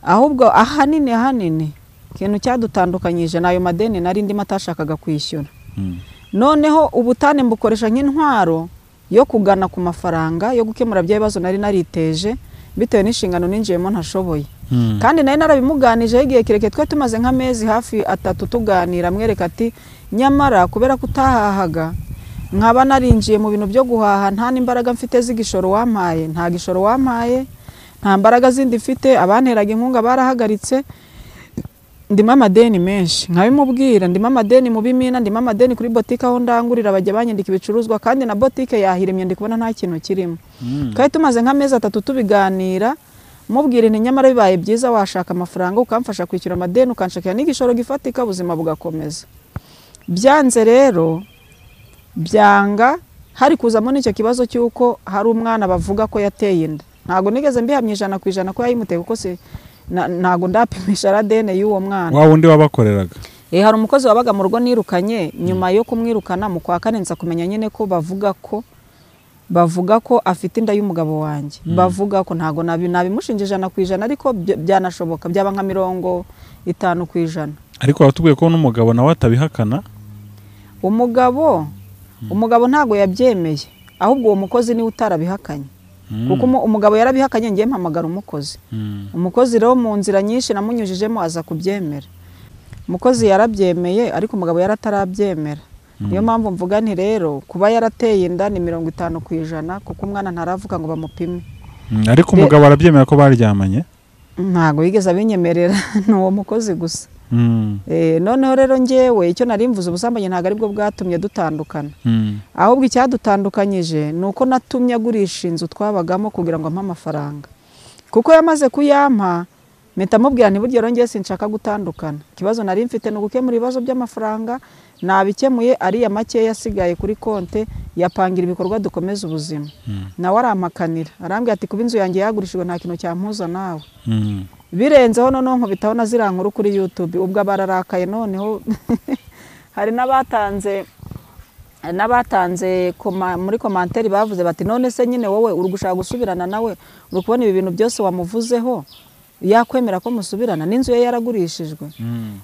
Ahubwo ahanini ikintu cyadutandukanyije nayo madeni nari ndimo atashakaga kwishyura. Noneho ubutane mbukoresha nk'intwaro yo kugana ku mafaranga yo gukemura bya bibazo nari nariteje bitewe n'inshingano ninjiyemo ntashoboye. Kandi nawe narabimuganijeho igihe kirekire, twe tumaze nk'amezi hafi 3 tuganira, amwereka ati nyamara kubera kutahahaga nkaba narinjiye mu bintu byo guhaha, nta n'imbaraga mfite z'igishoro wampaye, nta gishoro wampaye, nta mbaraga zindi mfite, abanteraga inkunga barahagaritse, ndimo amadeni menshi. Nkabimubwira ndimo amadeni mu bimina, ndimo amadeni kuri botike aho ndangurira bajya banyandika ibicuruzwa, kandi na botike yahiremye ndi kubona nta kintu kirimo. Kandi tumaze nk'amezi 3 tubiganira, mubwira nti nyamara bibaye byiza washaka amafaranga ukamfasha kwishyura amadeni, ukanshakira n'igishoro gifatika, ubuzima bugakomeza. Byanze rero byanga, hari kuzamo n'icyo kibazo cy'uko hari umwana bavuga ko yateye inda. Ntago nigeze mbihamya 100% ko yayimuteye, kuko se ntago ndapimisha ADN y'uwo mwana. Wa wundi wabakoreraga? Hari umukozi wabaga mu rugo nirukanye, nyuma yo kumwirukana mu kwa kane nza kumenya nyine ko bavuga ko afite inda y'umugabo wanjye. Bavuga ko ntago nabimushinja 100%, ariko byanashoboka byaba nka 50%. Ariko watubwiye ko n'umugabo nawe atabihakana? Umugabo ntago yabyemeye, ahubwo uwo mukozi niwe utarabihakanye. Kuko umugabo yarabihakanye, ngiye mpamagara umukozi. Umukozi rero mu nzira nyinshi namunyujijemo aza kubyemera. Umukozi yarabyemeye ariko umugabo yaratarabyemera. Niyo mpamvu mvuga nti rero kuba yarateye inda ni 50%, kuko umwana ntaravuka ngo bamupime. Ariko umugabo arabyemera ko baryamanye? Ntago yigeze abinyemerera, ni uwo mukozi gusa. Noneho rero njyewe icyo nari mvuze, ubusambanyi ntago aribwo bwatumye dutandukana. Ahubwo icyadutandukanyije ni uko natumye agurisha inzu twabagamo kugira ngo ampe amafaranga. Kuko yamaze kuyampa, mpita mubwira nti burya rero njye sinshaka gutandukana. Ikibazo nari mfite ni ugukemura ibibazo by'amafaranga, nabikemuye, ariya makeya yasigaye kuri konte yapangira ibikorwa dukomeza ubuzima. Nawe arampakanira, arambwira ati kuba inzu yanjye yagurishijwe nta kintu cyampuza nawe. Birenzeho noneho nkubitaho na ziriya nkuru kuri YouTube, ubwo bararakaye noneho. Hari n'abatanze muri komanteri bavuze bati none se nyine wowe uri gushaka gusubirana nawe, uri kubona ibi bintu byose wamuvuzeho, yakwemera ko musubirana n'inzu ye yaragurishijwe.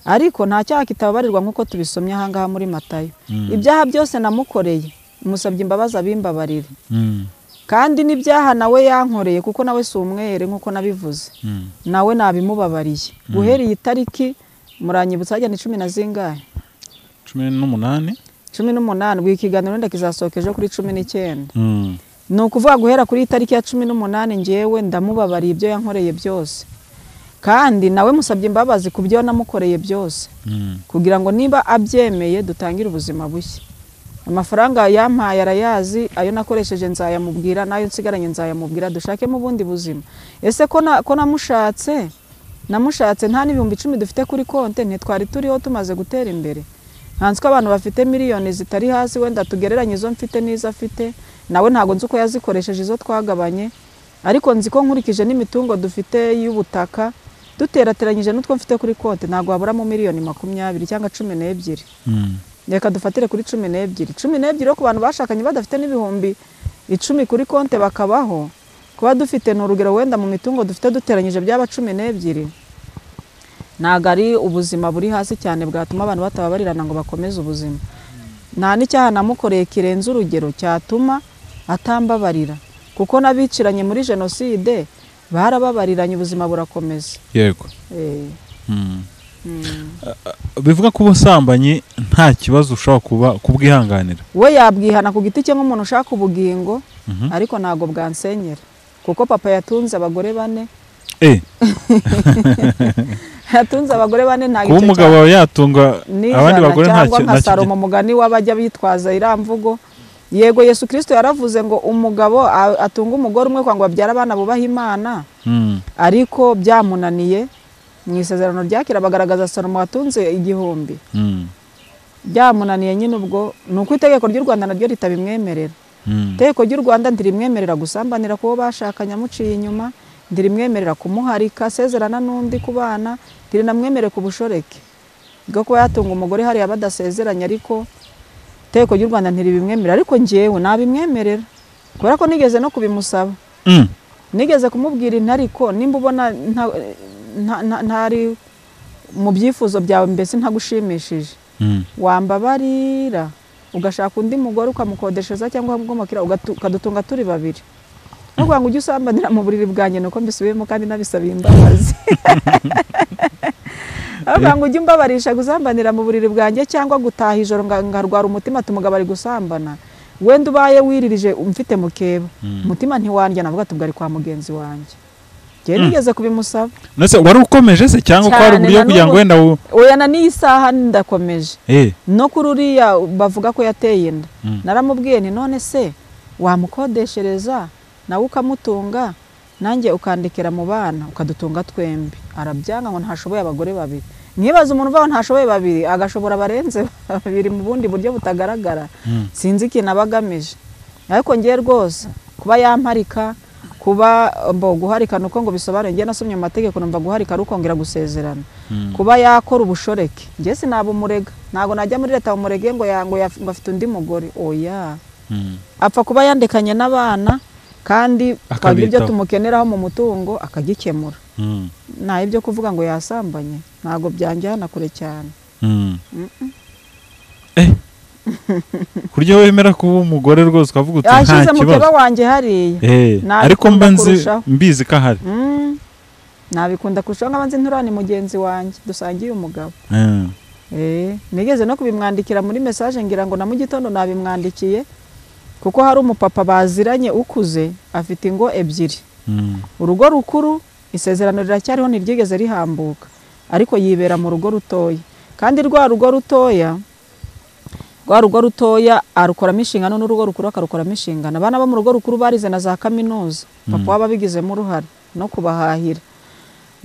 Ariko nta cyaha kitababarirwa nk'uko tubisomye aha ngaha muri Matayo. Ibyaha byose namukoreye, musabye imbabazi abimbabarire. Kandi n'ibyaha nawe yankoreye, kuko nawe si umwere nk'uko nabivuze, nawe nabimubabariye. Guhera iyi tariki muranyibutsa hajya ni 10 na zingahe? 18. 18. Ubwo ikiganiro wenda kizasohoka ejo kuri 19. Ni ukuvuga guhera kuri iyi tariki ya 18 njyewe ndamubabariye ibyo yankoreye byose. Kandi nawe musabye imbabazi ku byo namukoreye byose, kugira ngo niba abyemeye dutangire ubuzima bushya. Amafaranga yampaye arayazi, ayo nakoresheje nzayamubwira, nayo nsigaranye nzayamubwira, dushakemo ubundi buzima. Ese ko namushatse nta n'ibihumbi 10 dufite kuri konte, ntitwari turiho tumaze gutera imbere. Ntanzi ko abantu bafite miliyoni zitari hasi, wenda tugereranye izo mfite n'izo afite, nawe ntago nzi uko yazikoresheje izo twagabanye, ariko nzi ko nkurikije n'imitungo dufite y'ubutaka duterateranyije n'utwo mfite kuri konte, ntago waburamo miliyoni 20 cyangwa 12. Reka dufatire kuri 12. 12 rero ku bantu bashakanye badafite n'ibihumbi 10 kuri konte bakabaho, kuba dufite n'urugero wenda mu mitungo dufite duteranyije byaba 12, ntago ari ubuzima buri hasi cyane bwatuma abantu batababarirana ngo bakomeze ubuzima. Nta n'icyaha namukoreye kirenze urugero cyatuma atambabarira, kuko n'abiciranye muri jenoside barababariranye ubuzima burakomeza. Yego. Bivuga ko ubusambanyi nta kibazo ushobora kuba kubwihanganira. We yabwihana ku giti cye nk'umuntu ushaka ubugingo, ariko ntago bwansenyera, kuko papa yatunze abagore 4. Yatunze abagore 4, nta gice umugabo yatunga abandi bagore nta kintu. Nka Salomo mugani wabajya bitwaza iramvugo. Yego Yesu Kristo yaravuze ngo umugabo atunga umugore umwe kwa ngo abyara abana bubaha Imana. Ariko byamunaniye. Mu isezerano rya kera bagaragaza Salomo watunze 1000. Byamunaniye nyine, ubwo nuko itegeko ry'u Rwanda naryo ritabimwemerera. Itegeko ry'u Rwanda ndirimwemerera gusambanira kubo bashakanye amuciye inyuma, ndirimwemerera kumuharika asezerana n'undi ku bana, ndirinamwemerera ku bushoreke bwo kuba yatunga umugore hariya badasezeranye, ariko itegeko ry'u Rwanda ntiribimwemerera. Ariko njyewe nabimwemerera kubera ko nigeze no kubimusaba. Nigeze kumubwira intariko nimba ubona ntari mu byifuzo byawe, mbese ntagushimishije, wambabarira ugashaka undi mugore ukamukodeshereza cyangwa ukamukira ukadutunga turi babiri. No kugira ngo ujye usambanira mu buriri bwanjye, nuko mbisubiyemo kandi nabisabiye imbabazi. Avuga ngo ujye umbabarisha gusambanira mu buriri bwanjye cyangwa gutaha ijoro ngarwara umutima ati umugabo ari gusambana. Wenda ubaye wiririje umfite mukeba, umutima ntiwandya, navuga ati ubwo ari kwa mugenzi wanjye. Njye nigeze kubimusaba. Nese wari ukomeje se cyangwa ko ari uburyo kugira ngo wenda oya, na n'iyi saha ndakomeje. No kuri uriya bavuga ko yateye inda, naramubwiye nti none se wamukodeshereza nawe ukamutunga, nanjye ukandikira mu bana ukadutunga twembi. Arabyanga ngo ntashoboye abagore babiri. Nkibaza umuntu uvaho ntashoboye babiri agashobora barenze babiri mu bundi buryo butagaragara. Sinzi ikintu aba agamije. Ariko ngiye rwose kuba yamparika, kuba mbo guharika nuko ngo bisobanuye, ngiye nasomye mu mategeko numva guharika ari ukongera gusezerana. Kuba yakora ubushoreke, ngiye sinabumurega, ntago najya muri leta umurege ngo ngo afite undi mugore, oya. Apfa kuba yandekanye n'abana kandi twagira ibyo tumukeneraho mu mutungo akagikemura. Nta ibyo kuvuga ngo yasambanye ntago byanjyana kure cyane. Kuryo wemera kuba umugore rwose ukavuga uti nta kibazo. Yashyize mukeba wanjye hariya. Ariko mba mbizi ko ahari. Nabikunda kurushaho nkaba nzi nturani mugenzi wanjye dusangiye umugabo. Nigeze no kubimwandikira muri message ngira ngo na mu gitondo nabimwandikiye, kuko hari umupapa baziranye ukuze afite ingo ebyiri. Urugo rukuru isezerano riracyariho ntiryigeze rihambuka, ariko yibera mu rugo rutoya. Kandi rwa rugo rutoya arukoramo inshingano n'urugo rukuru akarukoramo inshingano. Abana bo mu rugo rukuru barize na za kaminuza, papa wababigizemo uruhare no kubahahira.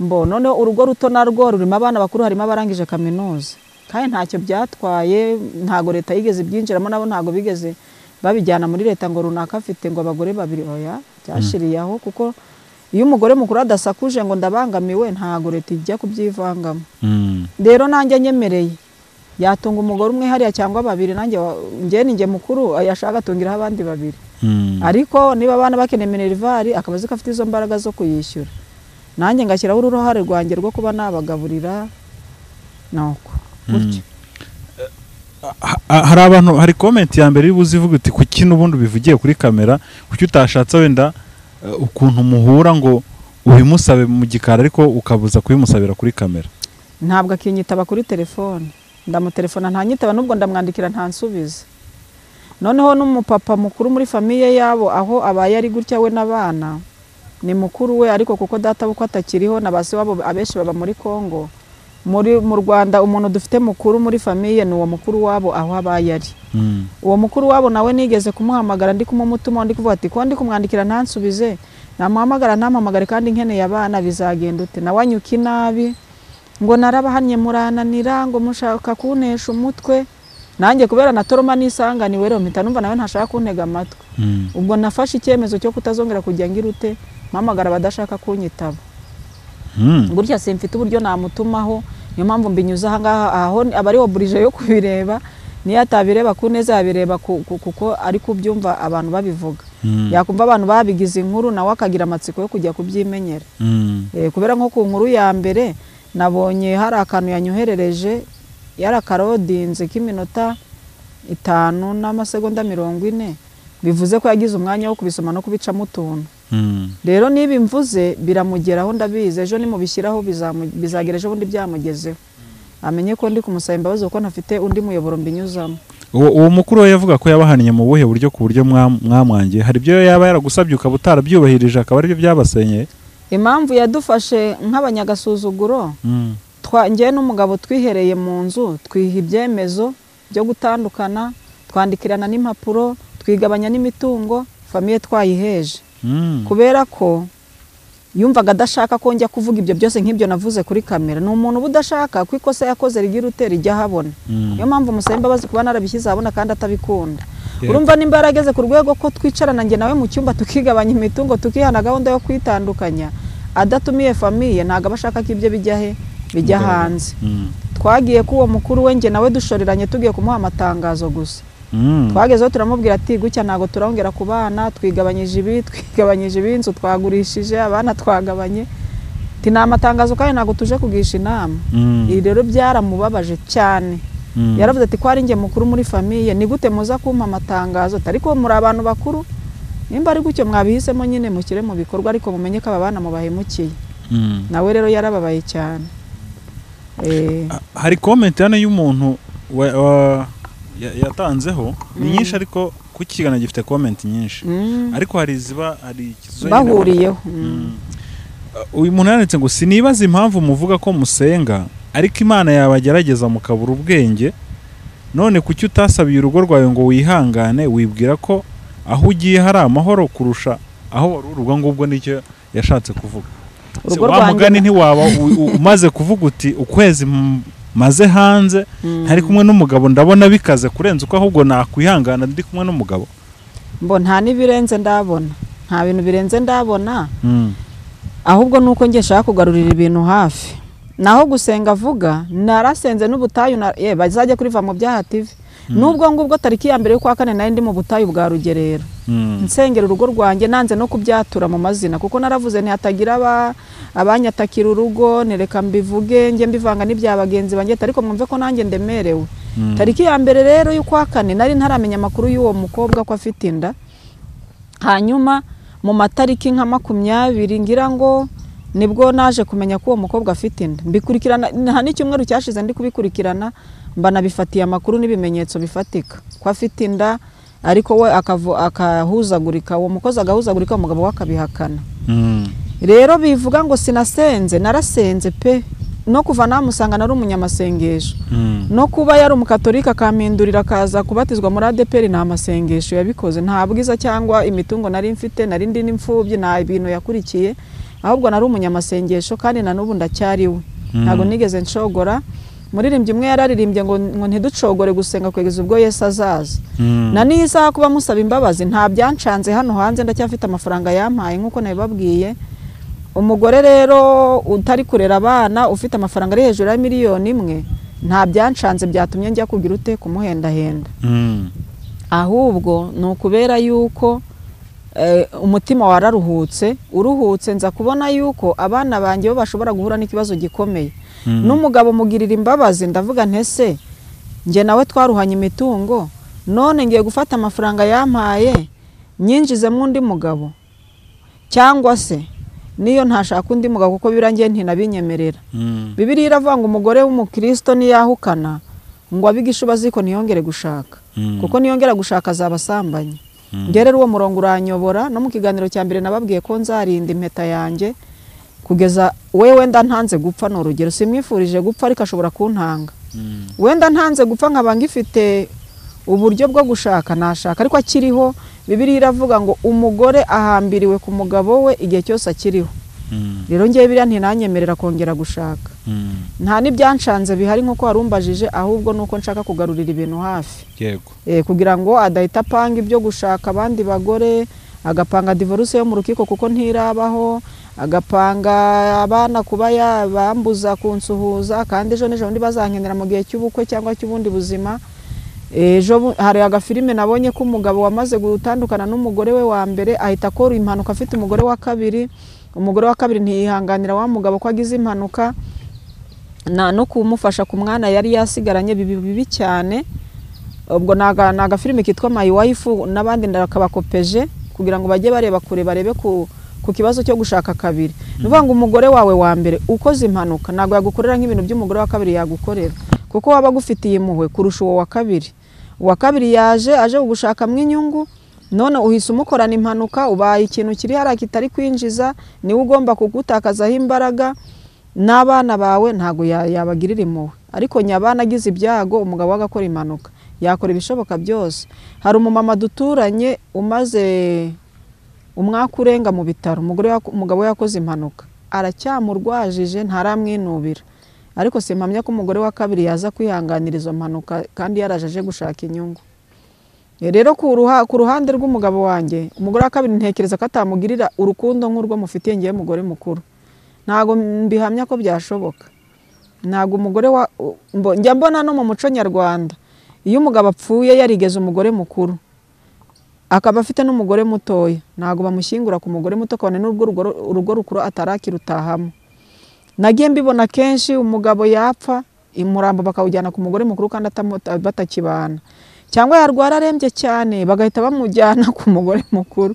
Mbo noneho urugo ruto narwo rurimo abana bakuru, harimo abarangije kaminuza, kandi ntacyo byatwaye, ntago leta yigeze ibyinjiramo, nabo ntago bigeze babijyana muri leta ngo runaka afite ngo abagore babiri, oya byashiriye aho. Kuko iyo umugore mukuru adasakuje ngo ndabangamiwe, ntago leta ijya kubyivangamo. Rero nanjye nyemereye yatunga umugore umwe hariya cyangwa babiri, nanjye njye ninjye mukuru yashaka atungiraho abandi babiri. Ariko niba abana bakeneye minervari akaba azi ko afite izo mbaraga zo kuyishyura, nanjye ngashyiraho uruhare rwanjye rwo kuba nabagaburira nuko gutyo. Hari abantu, hari comment ya mbere iri buze ivuga uti kuki n'ubundi bivugiye kuri kamera, kuki utashatse wenda ukuntu muhura ngo ubimusabe mu gikari ariko ukabuza kubimusabira kuri kamera? Ntabwo akinyitaba kuri telefone, ndamutelefona ntanyitaba, nubwo ndamwandikira ntansubiza. Noneho n'umupapa mukuru muri famiye yabo aho abaye ari gutya we n'abana ni mukuru we, ariko kuko data uko atakiriho na base wabo abenshi baba muri Kongo, muri mu Rwanda umuntu dufite mukuru muri famiye ni uwo mukuru wabo aho abaye ari. Uwo mukuru wabo nawe nigeze kumuhamagara ndi kumumutuma, ndi kuvuga ati ko ndi kumwandikira ntansubize, namuhamagara ntampamagare kandi nkeneye abana bizagenda ute? Nawe anyuka inabi ngo narabahannye murananira, ngo mushaka kuntesha umutwe. Nanjye kubera na toroma nisanganiwe rero mpita numva nawe ntashaka kuntega amatwi. Ubwo nafashe icyemezo cyo kutazongera kujya ngirute mpamagara abadashaka kunyitaba. Gutya simfite uburyo namutumaho, niyo mpamvu mbinyuza aha ngaha, aho abari oburije yo kubireba, niyo atabireba ku neza yabireba kuko ari kubyumva abantu babivuga. Yakumva abantu babigize inkuru nawe akagira amatsiko yo kujya kubyimenyera. Kubera nko ku nkuru ya mbere nabonye hari akantu yanyoherereje yarakarodinze k'iminota 5 n'amasegonda 40, bivuze ko yagize umwanya wo kubisoma no kubicamo utuntu. Rero niba imvuze biramugeraho ndabizi, ejo nimubishyiraho bizagera ejo bundi byamugezeho, amenye ko ndi kumusaba imbabazi kuko ntafite undi muyoboro mbinyuzamo. Uwo mukuru we yavuga ko yabahannye mu buhe buryo ku buryo mwamwangiye? Hari ibyo yaba yaragusabye ukaba utarabyubahirije akaba aribyo byabasenyeye? Impamvu yadufashe nk'abanyagasuzuguro, njye n'umugabo twihereye mu nzu, twiha ibyemezo byo gutandukana, twandikirana n'impapuro, twigabanya n'imitungo, famiye twayiheje. Kubera ko yumvaga adashaka ko njya kuvuga ibyo byose nk'ibyo navuze kuri kamera. Ni umuntu uba udashaka ko ikosa yakoze rigira ute rijya ahabona. Niyo mpamvu musaba imbabazi kuba narabishyize ahabona kandi atabikunda. Urumva nimba yarageze ku rwego ko twicarana njye nawe mu cyumba tukigabanya imitungo, tukihana gahunda yo kwitandukanya, adatumiye famiye, ntabwo aba ashaka ko ibyo bijya he bijya hanze. Twagiye ku uwo mukuru we njye nawe dushoreranye tugiye kumuha amatangazo gusa. Twagezeho turamubwira ati gutya ntabwo turongera ku bana, twigabanyije ibi, twigabanyije ibi, inzu twagurishije, abana twagabanye. Ati ni amatangazo kandi ntabwo tuje kugisha inama. Ibi rero byaramubabaje cyane. Yaravuze ati ko ari njye mukuru muri famiye, ni gute muza kumpa amatangazo? Ariko muri abantu bakuru Nimba ari gutyo mwabihisemo nyine mushyire mu bikorwa, ariko mumenye ko aba bana mubahemukiye. Nawe rero yarababaye cyane. Hari comment hano y'umuntu yatanzeho ni nyinshi, ariko ku kiganiro gifite comment nyinshi, ariko hari iziba hari bahuriyeho. Uyu muntu yanditse ngo sinibaza impamvu muvuga ko musenga ariko Imana yabagerageza mukabura ubwenge, none kuki utasabiye urugo rwawe ngo wihangane, wibwira ko aho ugiye hari amahoro kurusha aho wari urugo? Ngubwo nicyo yashatse kuvuga. Wa mugani ntiwaba umaze kuvuga uti ukwezi maze hanze ntari kumwe n'umugabo ndabona bikaze kurenza uko ahubwo nakwihangana ndi kumwe n'umugabo. Mbo nta nibirenze ndabona, nta bintu birenze ndabona, ahubwo nuko nge nshaka kugarurira ibintu hafi. Naho gusenga avuga narasenze n'ubutayu bazajya kuri Va mu Byaha TV. Nubwo ngubwo tariki ya mbere y'ukwa kane nari ndi mu butayu bwa Rugerero, nsengera urugo rwanjye, nanze no kubyatura mu mazina kuko naravuze ntihatagira abanyatakira urugo, nereka mbivuge nge mbivanga n'ibya bagenzi banjye, ariko mwumve ko nanjye ndemerewe. Tariki ya mbere rero y'ukwa kane nari ntaramenya amakuru y'uwo mukobwa ko afite inda. Hanyuma mu matariki nka 20 ngira ngo nibwo naje kumenya ko uwo mukobwa afite inda. Mbikurikirana nta n'icyumweru cyashize ndi kubikurikirana, mbanabifatiye amakuru n'ibimenyetso bifatika ko afite inda, ariko we akahuzagurika, uwo mukozi agahuzagurika, umugabo we akabihakana. Rero bivuga ngo sinasenze, narasenze pe. No kuva namusanga nari umunyamasengesho, no kuba yari umukatolika akampindurira akaza kubatizwa muri ADPR nta masengesho yabikoze, nta bwiza cyangwa imitungo nari mfite, nari ndi n'imfubyi, nta bintu yakurikiye, ahubwo nari umunyamasengesho kandi na n'ubu ndacyariwe. Ntabwo nigeze nshogora. Muririmbyi umwe yararirimbye ngo ntiducogore gusenga kugeza ubwo Yesu azaza. Na n'isaha kuba musaba imbabazi nta byancanze hano hanze, ndacyafite amafaranga yampaye nkuko nabibabwiye. Umugore rero utari kurera abana ufite amafaranga ari hejuru ya 1,000,000 nta byancanze byatumye njya kugira ute kumuhendahenda. Ahubwo ni ukubera yuko umutima wararuhutse, uruhutse nza kubona yuko abana banjye bo bashobora guhura n'ikibazo gikomeye. N'umugabo mugirira imbabazi, ndavuga ntese nge nawe twaruhanye imitungo, none ngiye gufata amafaranga yampaye nyinjizemo undi mugabo, cyangwa se niyo ntashaka undi mugabo kuko birangiye ntinabinyemerera. Bibiliya iravuga ngo umugore w'umukristo niyahukana ngo abigishe baziko ntiyongere gushaka, kuko niyongera gushaka azabasambanya. Nge rero uwo murongo uranyobora. No mu kiganiro cya mbere nababwiye ko nzarinda impeta yanjye kugeza we wenda ntanze gupfa. Ni urugero, simwifurije gupfa ariko ashobora kuntanga. Wenda ntanze gupfa nkaba ngifite uburyo bwo gushaka nashaka, ariko akiriho. Bibiliya iravuga ngo umugore ahambiriwe ku mugabo we igihe cyose akiriho. Rero ngewe biriya ntinanyemerera kongera gushaka. Nta n'ibyancanze bihari nkuko warumbajije, ahubwo nuko nshaka kugarurira ibintu hafi. Yego. Kugira ngo adahita apanga ibyo gushaka abandi bagore, agapanga divorce yo mu rukiko kuko ntirabaho, agapanga abana kuba yabambuza kunsuhuza, kandi ejo n'ejo bundi bazankenera mu gihe cy'ubukwe cyangwa cy'ubundi buzima. Ejo hari agafilime nabonye ko umugabo wamaze gutandukana n'umugore we wa mbere ahita akora impanuka afite umugore wa kabiri. Umugore wa kabiri ntiyihanganira wa mugabo ko agize impanuka na no kumufasha ku mwana yari yasigaranye, bibi cyane. Ubwo naga filime kitwa My Wife n'abandi ndakabakopeje kugira ngo bajye bareba kure, barebe ku kibazo cyo gushaka kabiri. Nuvuga ngo umugore wawe wa mbere ukoze impanuka ntabwo yagukorera nk'ibintu by'umugore wa kabiri yagukorera, kuko waba agufitiye impuhwe kurusha uwo wa kabiri. Uwa kabiri yaje aje kugushakamo inyungu, none uhise umukorana impanuka, ubaye ikintu kiri hariya kitari kwinjiza, niwe ugomba kugutakazaho imbaraga, n'abana bawe ntabwo yabagirira impuhwe. Ariko nyabana agize ibyago umugabo agakora impanuka, yakora ibishoboka byose. Hari umumama duturanye umaze umwaka urenga mu bitaro, umugabo yakoze impanuka, aracyamurwajije ntaramwinubira, ariko simpamya ko umugore wa kabiri yaza kwihanganira izo mpanuka kandi yaraje aje gushaka inyungu. Rero ku ruhande rw'umugabo wanjye, umugore wa kabiri ntekereza ko atamugirira urukundo nk'urwo mufitiye ngiye mugore mukuru. Ntago mbihamya ko byashoboka. Ntago umugore wa njya mbona no mu muco nyarwanda, iyo umugabo apfuye yarigeze umugore mukuru akaba afite n'umugore mutoya, ntago bamushyingura ku mugore muto kabone n'ubwo urugo rukuru atarakirutahamo. Nagiye mbibona kenshi umugabo yapfa umurambo bakawujyana ku mugore mukuru kandi batakibana, cyangwa yarwara arembye cyane bagahita bamujyana ku mugore mukuru.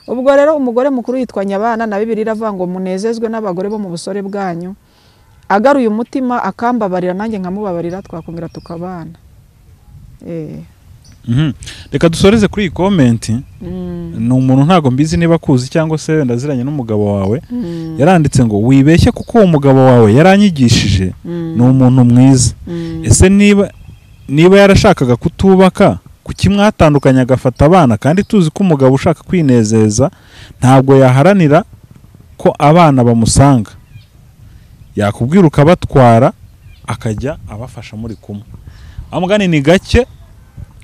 Ubwo rero umugore mukuru yitwa Nyabana, na Bibiliya iravuga ngo munezezwe n'abagore bo mu busore bwanyu. Agaruye umutima akambabarira nanjye nkamubabarira, twakongera tukabana. Reka dusoreze kuri iyi comment. Ni umuntu ntago mbizi niba akuzi cyangwa se wenda aziranye n'umugabo wawe. Yaranditse ngo wibeshye kuko uwo mugabo wawe yaranyigishije, ni umuntu mwiza. Ese niba yarashakaga kutubaka, kuki mwatandukanye agafata abana, kandi tuzi ko umugabo ushaka kwinezeza ntabwo yaharanira ko abana bamusanga, yakubwira ukabatwara akajya abafasha muri kumwe. Amugani ni gake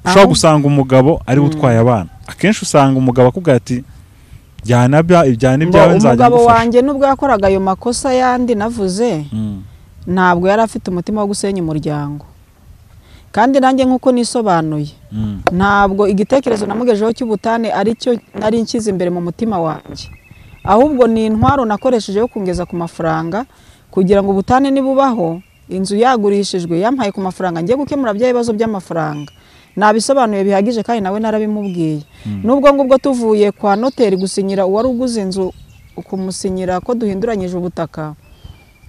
ushobora gusanga umugabo ari utwaye abana. Akenshi usanga umugabo akubwira ati jyana ibyawe nzajya Umugabo ngufasha. wanjye nubwo yakoraga ayo makosa yandi navuze, ntabwo yari afite umutima wo gusenya umuryango. Kandi nanjye nkuko nisobanuye, ntabwo igitekerezo namugejeho cy'ubutane aricyo nari nshyize imbere mu mutima wanjye, ahubwo ni intwaro nakoresheje yo kungeza ku mafaranga, kugira ngo ubutane nibubaho, inzu yagurishijwe yampaye ku mafaranga, ngiye gukemura bya bibazo by'amafaranga. Nabisobanuye bihagije kandi nawe narabimubwiye. Nubwo ngubwo tuvuye kwa noteri gusinyira uwari uguze inzu, kumusinyira ko duhinduranyije ubutaka,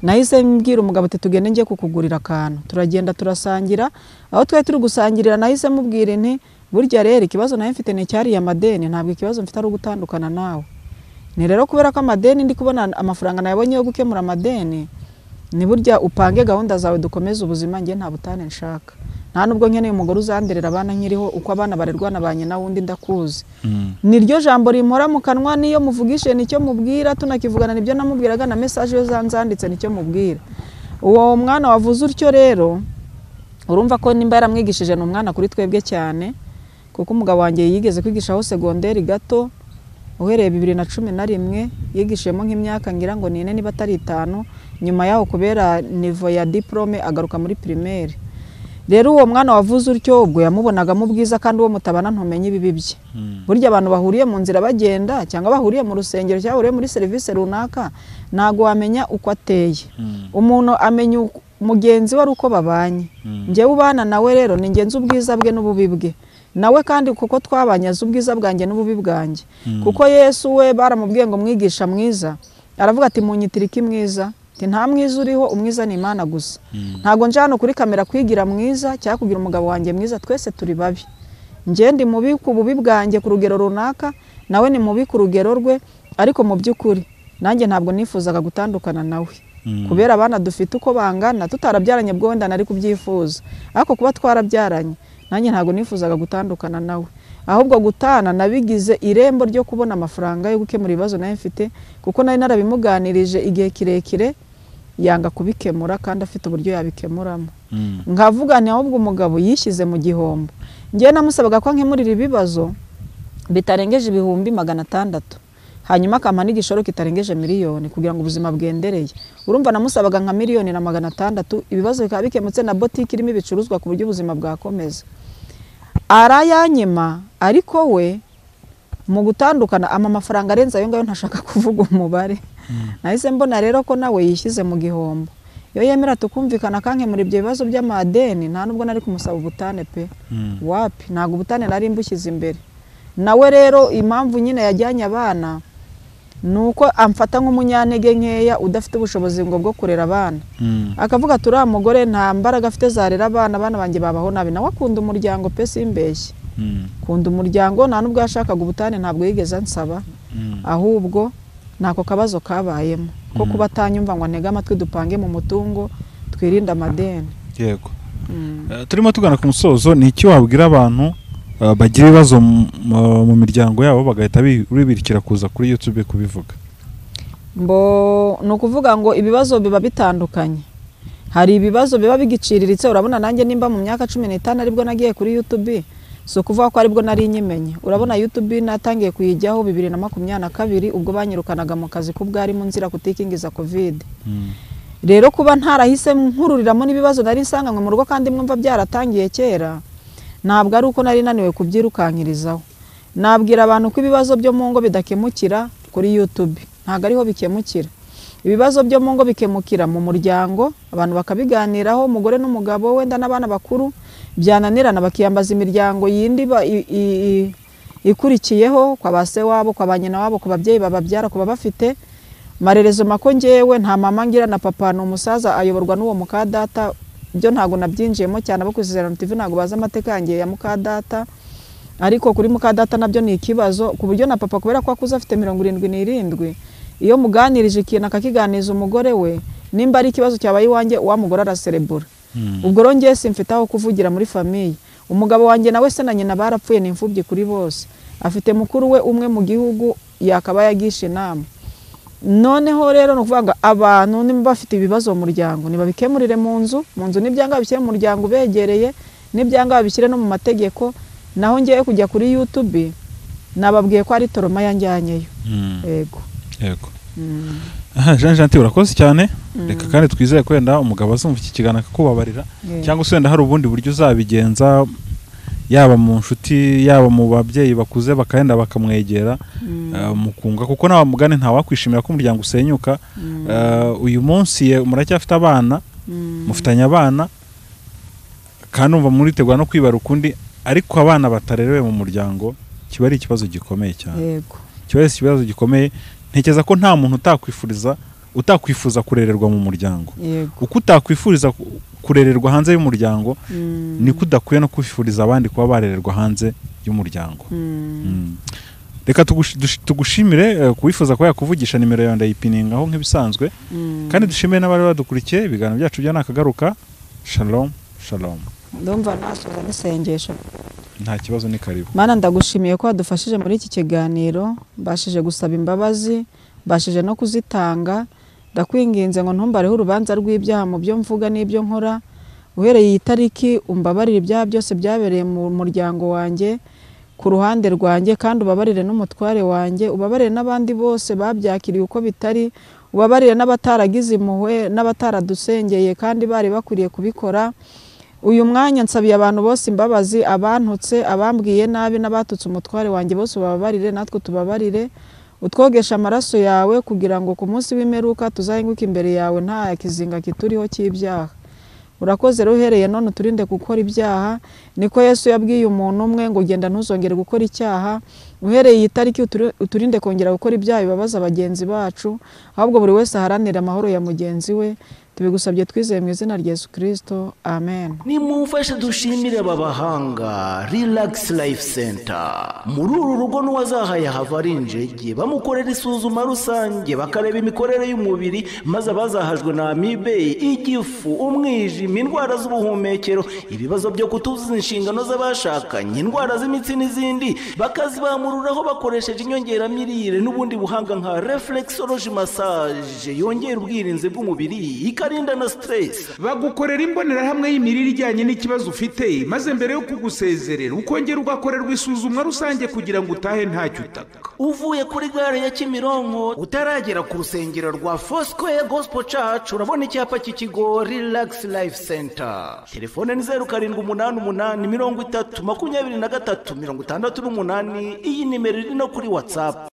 nahise mbwira umugabo ati tugende ngiye kukugurira akantu. Turagenda turasangira. Aho twari turi gusangirira nahise mubwira nti burya rero ikibazo nawe mfite ni cyariye amadeni, ntabwo ikibazo mfite ari ugutandukana nawe. Ni rero kubera ko amadeni ndi kubona amafaranga nayabonye yo gukemura amadeni, ni burya upange gahunda zawe dukomeze ubuzima, njye nta butane nshaka. Nta nubwo nkeneye umugore uzanderera abana nkiriho, uko abana barerwa na ba nyina wundi ndakuzi. Niryo jambo rimpora mu kanwa, niyo muvugishije nicyo mubwira, tunakivugana nibyo namubwiraga, na message yo zanzanditse nicyo mubwira. Uwo mwana wavuze utyo rero, urumva ko nimba yaramwigishije ni umwana kuri twebwe cyane, kuko umugabo wanjye yigeze kwigishaho segonderi gato uhereye 2011, yigishiyemo nk'imyaka ngira ngo ni 4 niba atari 5, nyuma yaho kubera niveau ya diplome agaruka muri primaire. Rero uwo mwana wavuze utyo ubwo yamubonagamo ubwiza, kandi uwo mutabana ntumenye ibibi bye. Burya abantu bahuriye mu nzira bagenda, cyangwa bahuriye mu rusengero, cyangwa bahuriye muri service runaka, ntago wamenya uko ateye. Umuntu amenya mugenzi we ari uko babanye. Njyewe ubana nawe rero ni ngenzi ubwiza bwe n'ububi bwe. Nawe kandi kuko twabanye azi ubwiza bwanjye n'ububi bwanjye. Kuko Yesu we baramubwiye ngo mwigisha mwiza, aravuga ati munyitira iki mwiza? Ati nta mwiza uriho, umwiza ni Imana gusa. Ntago nje hano kuri kamera kwigira mwiza cyangwa kugira umugabo wanjye mwiza, twese turi babi. Njye ndi mubi ku bubi bwanjye ku rugero runaka, nawe ni mubi ku rugero rwe, ariko mu by'ukuri nanjye ntabwo nifuzaga gutandukana nawe. Kubera abana dufite uko bangana, tutarabyaranye bwo wenda nari kubyifuza, ariko kuba twarabyaranye nanjye ntabwo nifuzaga gutandukana nawe. Ahubwo gutana nabigize irembo ryo kubona amafaranga yo gukemura ibibazo nawe mfite, kuko nari narabimuganirije igihe kirekire yanga kubikemura kandi afite uburyo yabikemuramo. Nkavuga nti ahubwo umugabo yishyize mu gihombo. Njye namusabaga ko nkemurira ibibazo bitarengeje 600,000, hanyuma akampa n'igishoro kitarengeje miliyoni kugira ngo ubuzima bwendereye. Urumva namusabaga nka 1,600,000, ibibazo bikaba bikemutse na botike irimo ibicuruzwa ku buryo ubuzima bwakomeza. Arayanyima, ariko we mu gutandukana ama mafaranga arenze ayo ngayo ntashaka kuvuga umubare. Nahise mbona rero ko nawe yishyize mu gihombo. Iyo yemera tukumvikana akankemura ibyo bibazo by'amadeni, nta nubwo nari kumusaba ubutane pe. Wapi, ntabwo ubutane nari mbushyize imbere. Nawe rero impamvu nyine yajyanye abana nuko amfata nk'umunyantege nkeya udafite ubushobozi ngo bwo kurera abana. Akavuga ati uriya mugore nta mbaraga afite zarera abana, abana banjye babaho nabi. Nawe akunda umuryango pe, simbeshye. Kunda umuryango, nta nubwo yashakaga ubutane, ntabwo yigeze ansaba. Ahubwo nako kabazo kabayemo ko kuba atanyumva ngo antege amatwi dupange mu mutungo twirinde amadeni. Yego. Turimo tugana ku musozo, ni iki wabwira abantu bagira ibibazo mu miryango yabo bagahita bibirikira kuza kuri YouTube kubivuga? Mbo ni ukuvuga ngo ibibazo biba bitandukanye. Hari ibibazo biba bigiciriritse, urabona nanjye nimba mu myaka 15 aribwo nagiye kuri YouTube, so kuvuga ko aribwo nari nyimenye. Urabona YouTube natangiye kuyijyaho 2022 ubwo banyirukanaga mu kazi k'ubwarimu nzira kutikingiza COVID. Rero kuba ntarahise nkururiramo n'ibibazo nari nsanganywe mu rugo kandi mwumva byaratangiye kera, ntabwo ari uko nari naniwe kubyirukankirizaho. Nabwira abantu ko ibibazo byo mu ngo bidakemukira kuri YouTube, ntabwo ariho bikemukira. Ibibazo byo mu ngo bikemukira mu muryango, abantu bakabiganiraho, umugore n'umugabo wenda n'abana bakuru, byananirana bakiyambaza imiryango yindi ikurikiyeho kwa ba se wabo, kwa ba nyina wabo, ku babyeyi bababyara, ku babafite marerezo mako. Njyewe nta mama ngira na papa ni umusaza ayoborwa n'uwo mukadata. Byo ntabwo nabyinjiyemo cyane, abo ku Isezerano TV ntabwo bazi amateka yanjye ya mukadata, ariko kuri mukadata nabyo ni ikibazo, ku buryo na papa kubera ko akuze afite 77, iyo muganirije ikintu akakiganiza umugore we, nimba ari ikibazo cyabaye iwanjye wa mugore araserebura. Ubwo rero njye simfite aho kuvugira muri famille. Umugabo wanjye nawe se na nyina barapfuye, ni imfubyi kuri bose, afite mukuru we umwe mu gihugu yakaba yagisha inama. Noneho rero ni ukuvuga ngo abantu nimba bafite ibibazo mu muryango nibabikemurire mu nzu, n'ibyanga babishyire mu muryango ubegereye, n'ibyanga babishyire no mu mategeko. Naho ngiye kujya kuri YouTube nababwiye ko ari toroma yanjyanyeyo. Yego. Yego. Jean Gentil urakoze cyane. Reka kandi twizeye ko wenda umugabo azumva iki kiganiro akakubabarira, cyangwa se wenda hari ubundi buryo uzabigenza, yaba mu nshuti, yaba mu babyeyi bakuze bakagenda bakamwegera mukunga, kuko nta mugani nta wakwishimira ko umuryango usenyuka. Uyu munsi muracyafite abana, mufitanye abana, kandi umva muritegura no kwibara ukundi, ariko abana batarerewe mu muryango kiba ari ikibazo gikomeye cyane. Yego. Kiba ari ikibazo gikomeye. Ntekereza ko nta muntu utakwifuza kurererwa mu muryango. Uko utakwifuriza kurererwa hanze y'umuryango, niko udakwiye no kwifuriza abandi kuba barererwa hanze y'umuryango. Reka tugushimire kuwifuza kuba yakuvugisha, nimero yawe ndayipiningaho nk'ibisanzwe. Kandi dushimire n'abari badukurikiye, ibiganiro byacu bya nakagaruka. Shalom, shalom. Ndumva nasoza n'isengesho. Nta kibazo, ni karibu. Mana, ndagushimiye ko wadufashije muri iki kiganiro, mbashije gusaba imbabazi, mbashije no kuzitanga. Ndakwinginze ngo ntumbareho urubanza rw'ibyaha mu byo mvuga n'ibyo nkora. Uhereye iyi tariki umbabarire ibyaha byose byabereye mu muryango wanjye, ku ruhande rwanjye, kandi ubabarire n'umutware wanjye, ubabarire n'abandi bose babyakiriye uko bitari, ubabarire n'abataragize impuhwe n'abataradusengeye kandi bari bakwiriye kubikora. Uyu mwanya nsabiye abantu bose imbabazi, abantutse, abambwiye nabi n'abatutse umutware wanjye bose ubabarire, natwe tubabarire. Utwogesha amaraso yawe kugira ngo ku munsi w'imperuka tuzahinguke imbere yawe nta kizinga kituriho cy'ibyaha. Urakoze rero, uhereye none uturinde gukora ibyaha, niko Yesu yabwiye umuntu umwe ngo genda ntuzongere gukora icyaha. Uhereye iyi tariki uturinde kongera gukora ibyaha bibabaza bagenzi bacu, ahubwo buri wese aharanire amahoro ya mugenzi we. Tubigusabye twizeye mu izina rya Yesu Kristo, amen. Nimumfashe dushimire aba bahanga Relax Life Center. Muri uru rugo n'uwazahaye hava ari injege, bamukorera isuzuma rusange, bakareba imikorere y'umubiri, maze abazahajwe na amibe, igifu, umwijima, indwara z'ubuhumekero, ibibazo byo kutuzuza inshingano z'abashakanye, indwara z'imitsi n'izindi, bakazibamururaho bakoresheje inyongeramirire n'ubundi buhanga nka reflexology massage yongera ubwirinzi bw'umubiri, ikarinda na stress. Bagukorera imbonerahamwe y'imirire ijyanye n'ikibazo ufite, maze mbere yo kugusezerera ukongera ugakorerwa isuzumwa rusange kugira ngo utahe ntacyo utaka. Uvuye kuri gare ya Kimironko utaragera ku rusengero rwa Foursquare Gospel Church, urabona icyapa cy'ikigo Relax Life Center. Telefone ni 0788 30 23 68. Iyi nimero iri no kuri WhatsApp.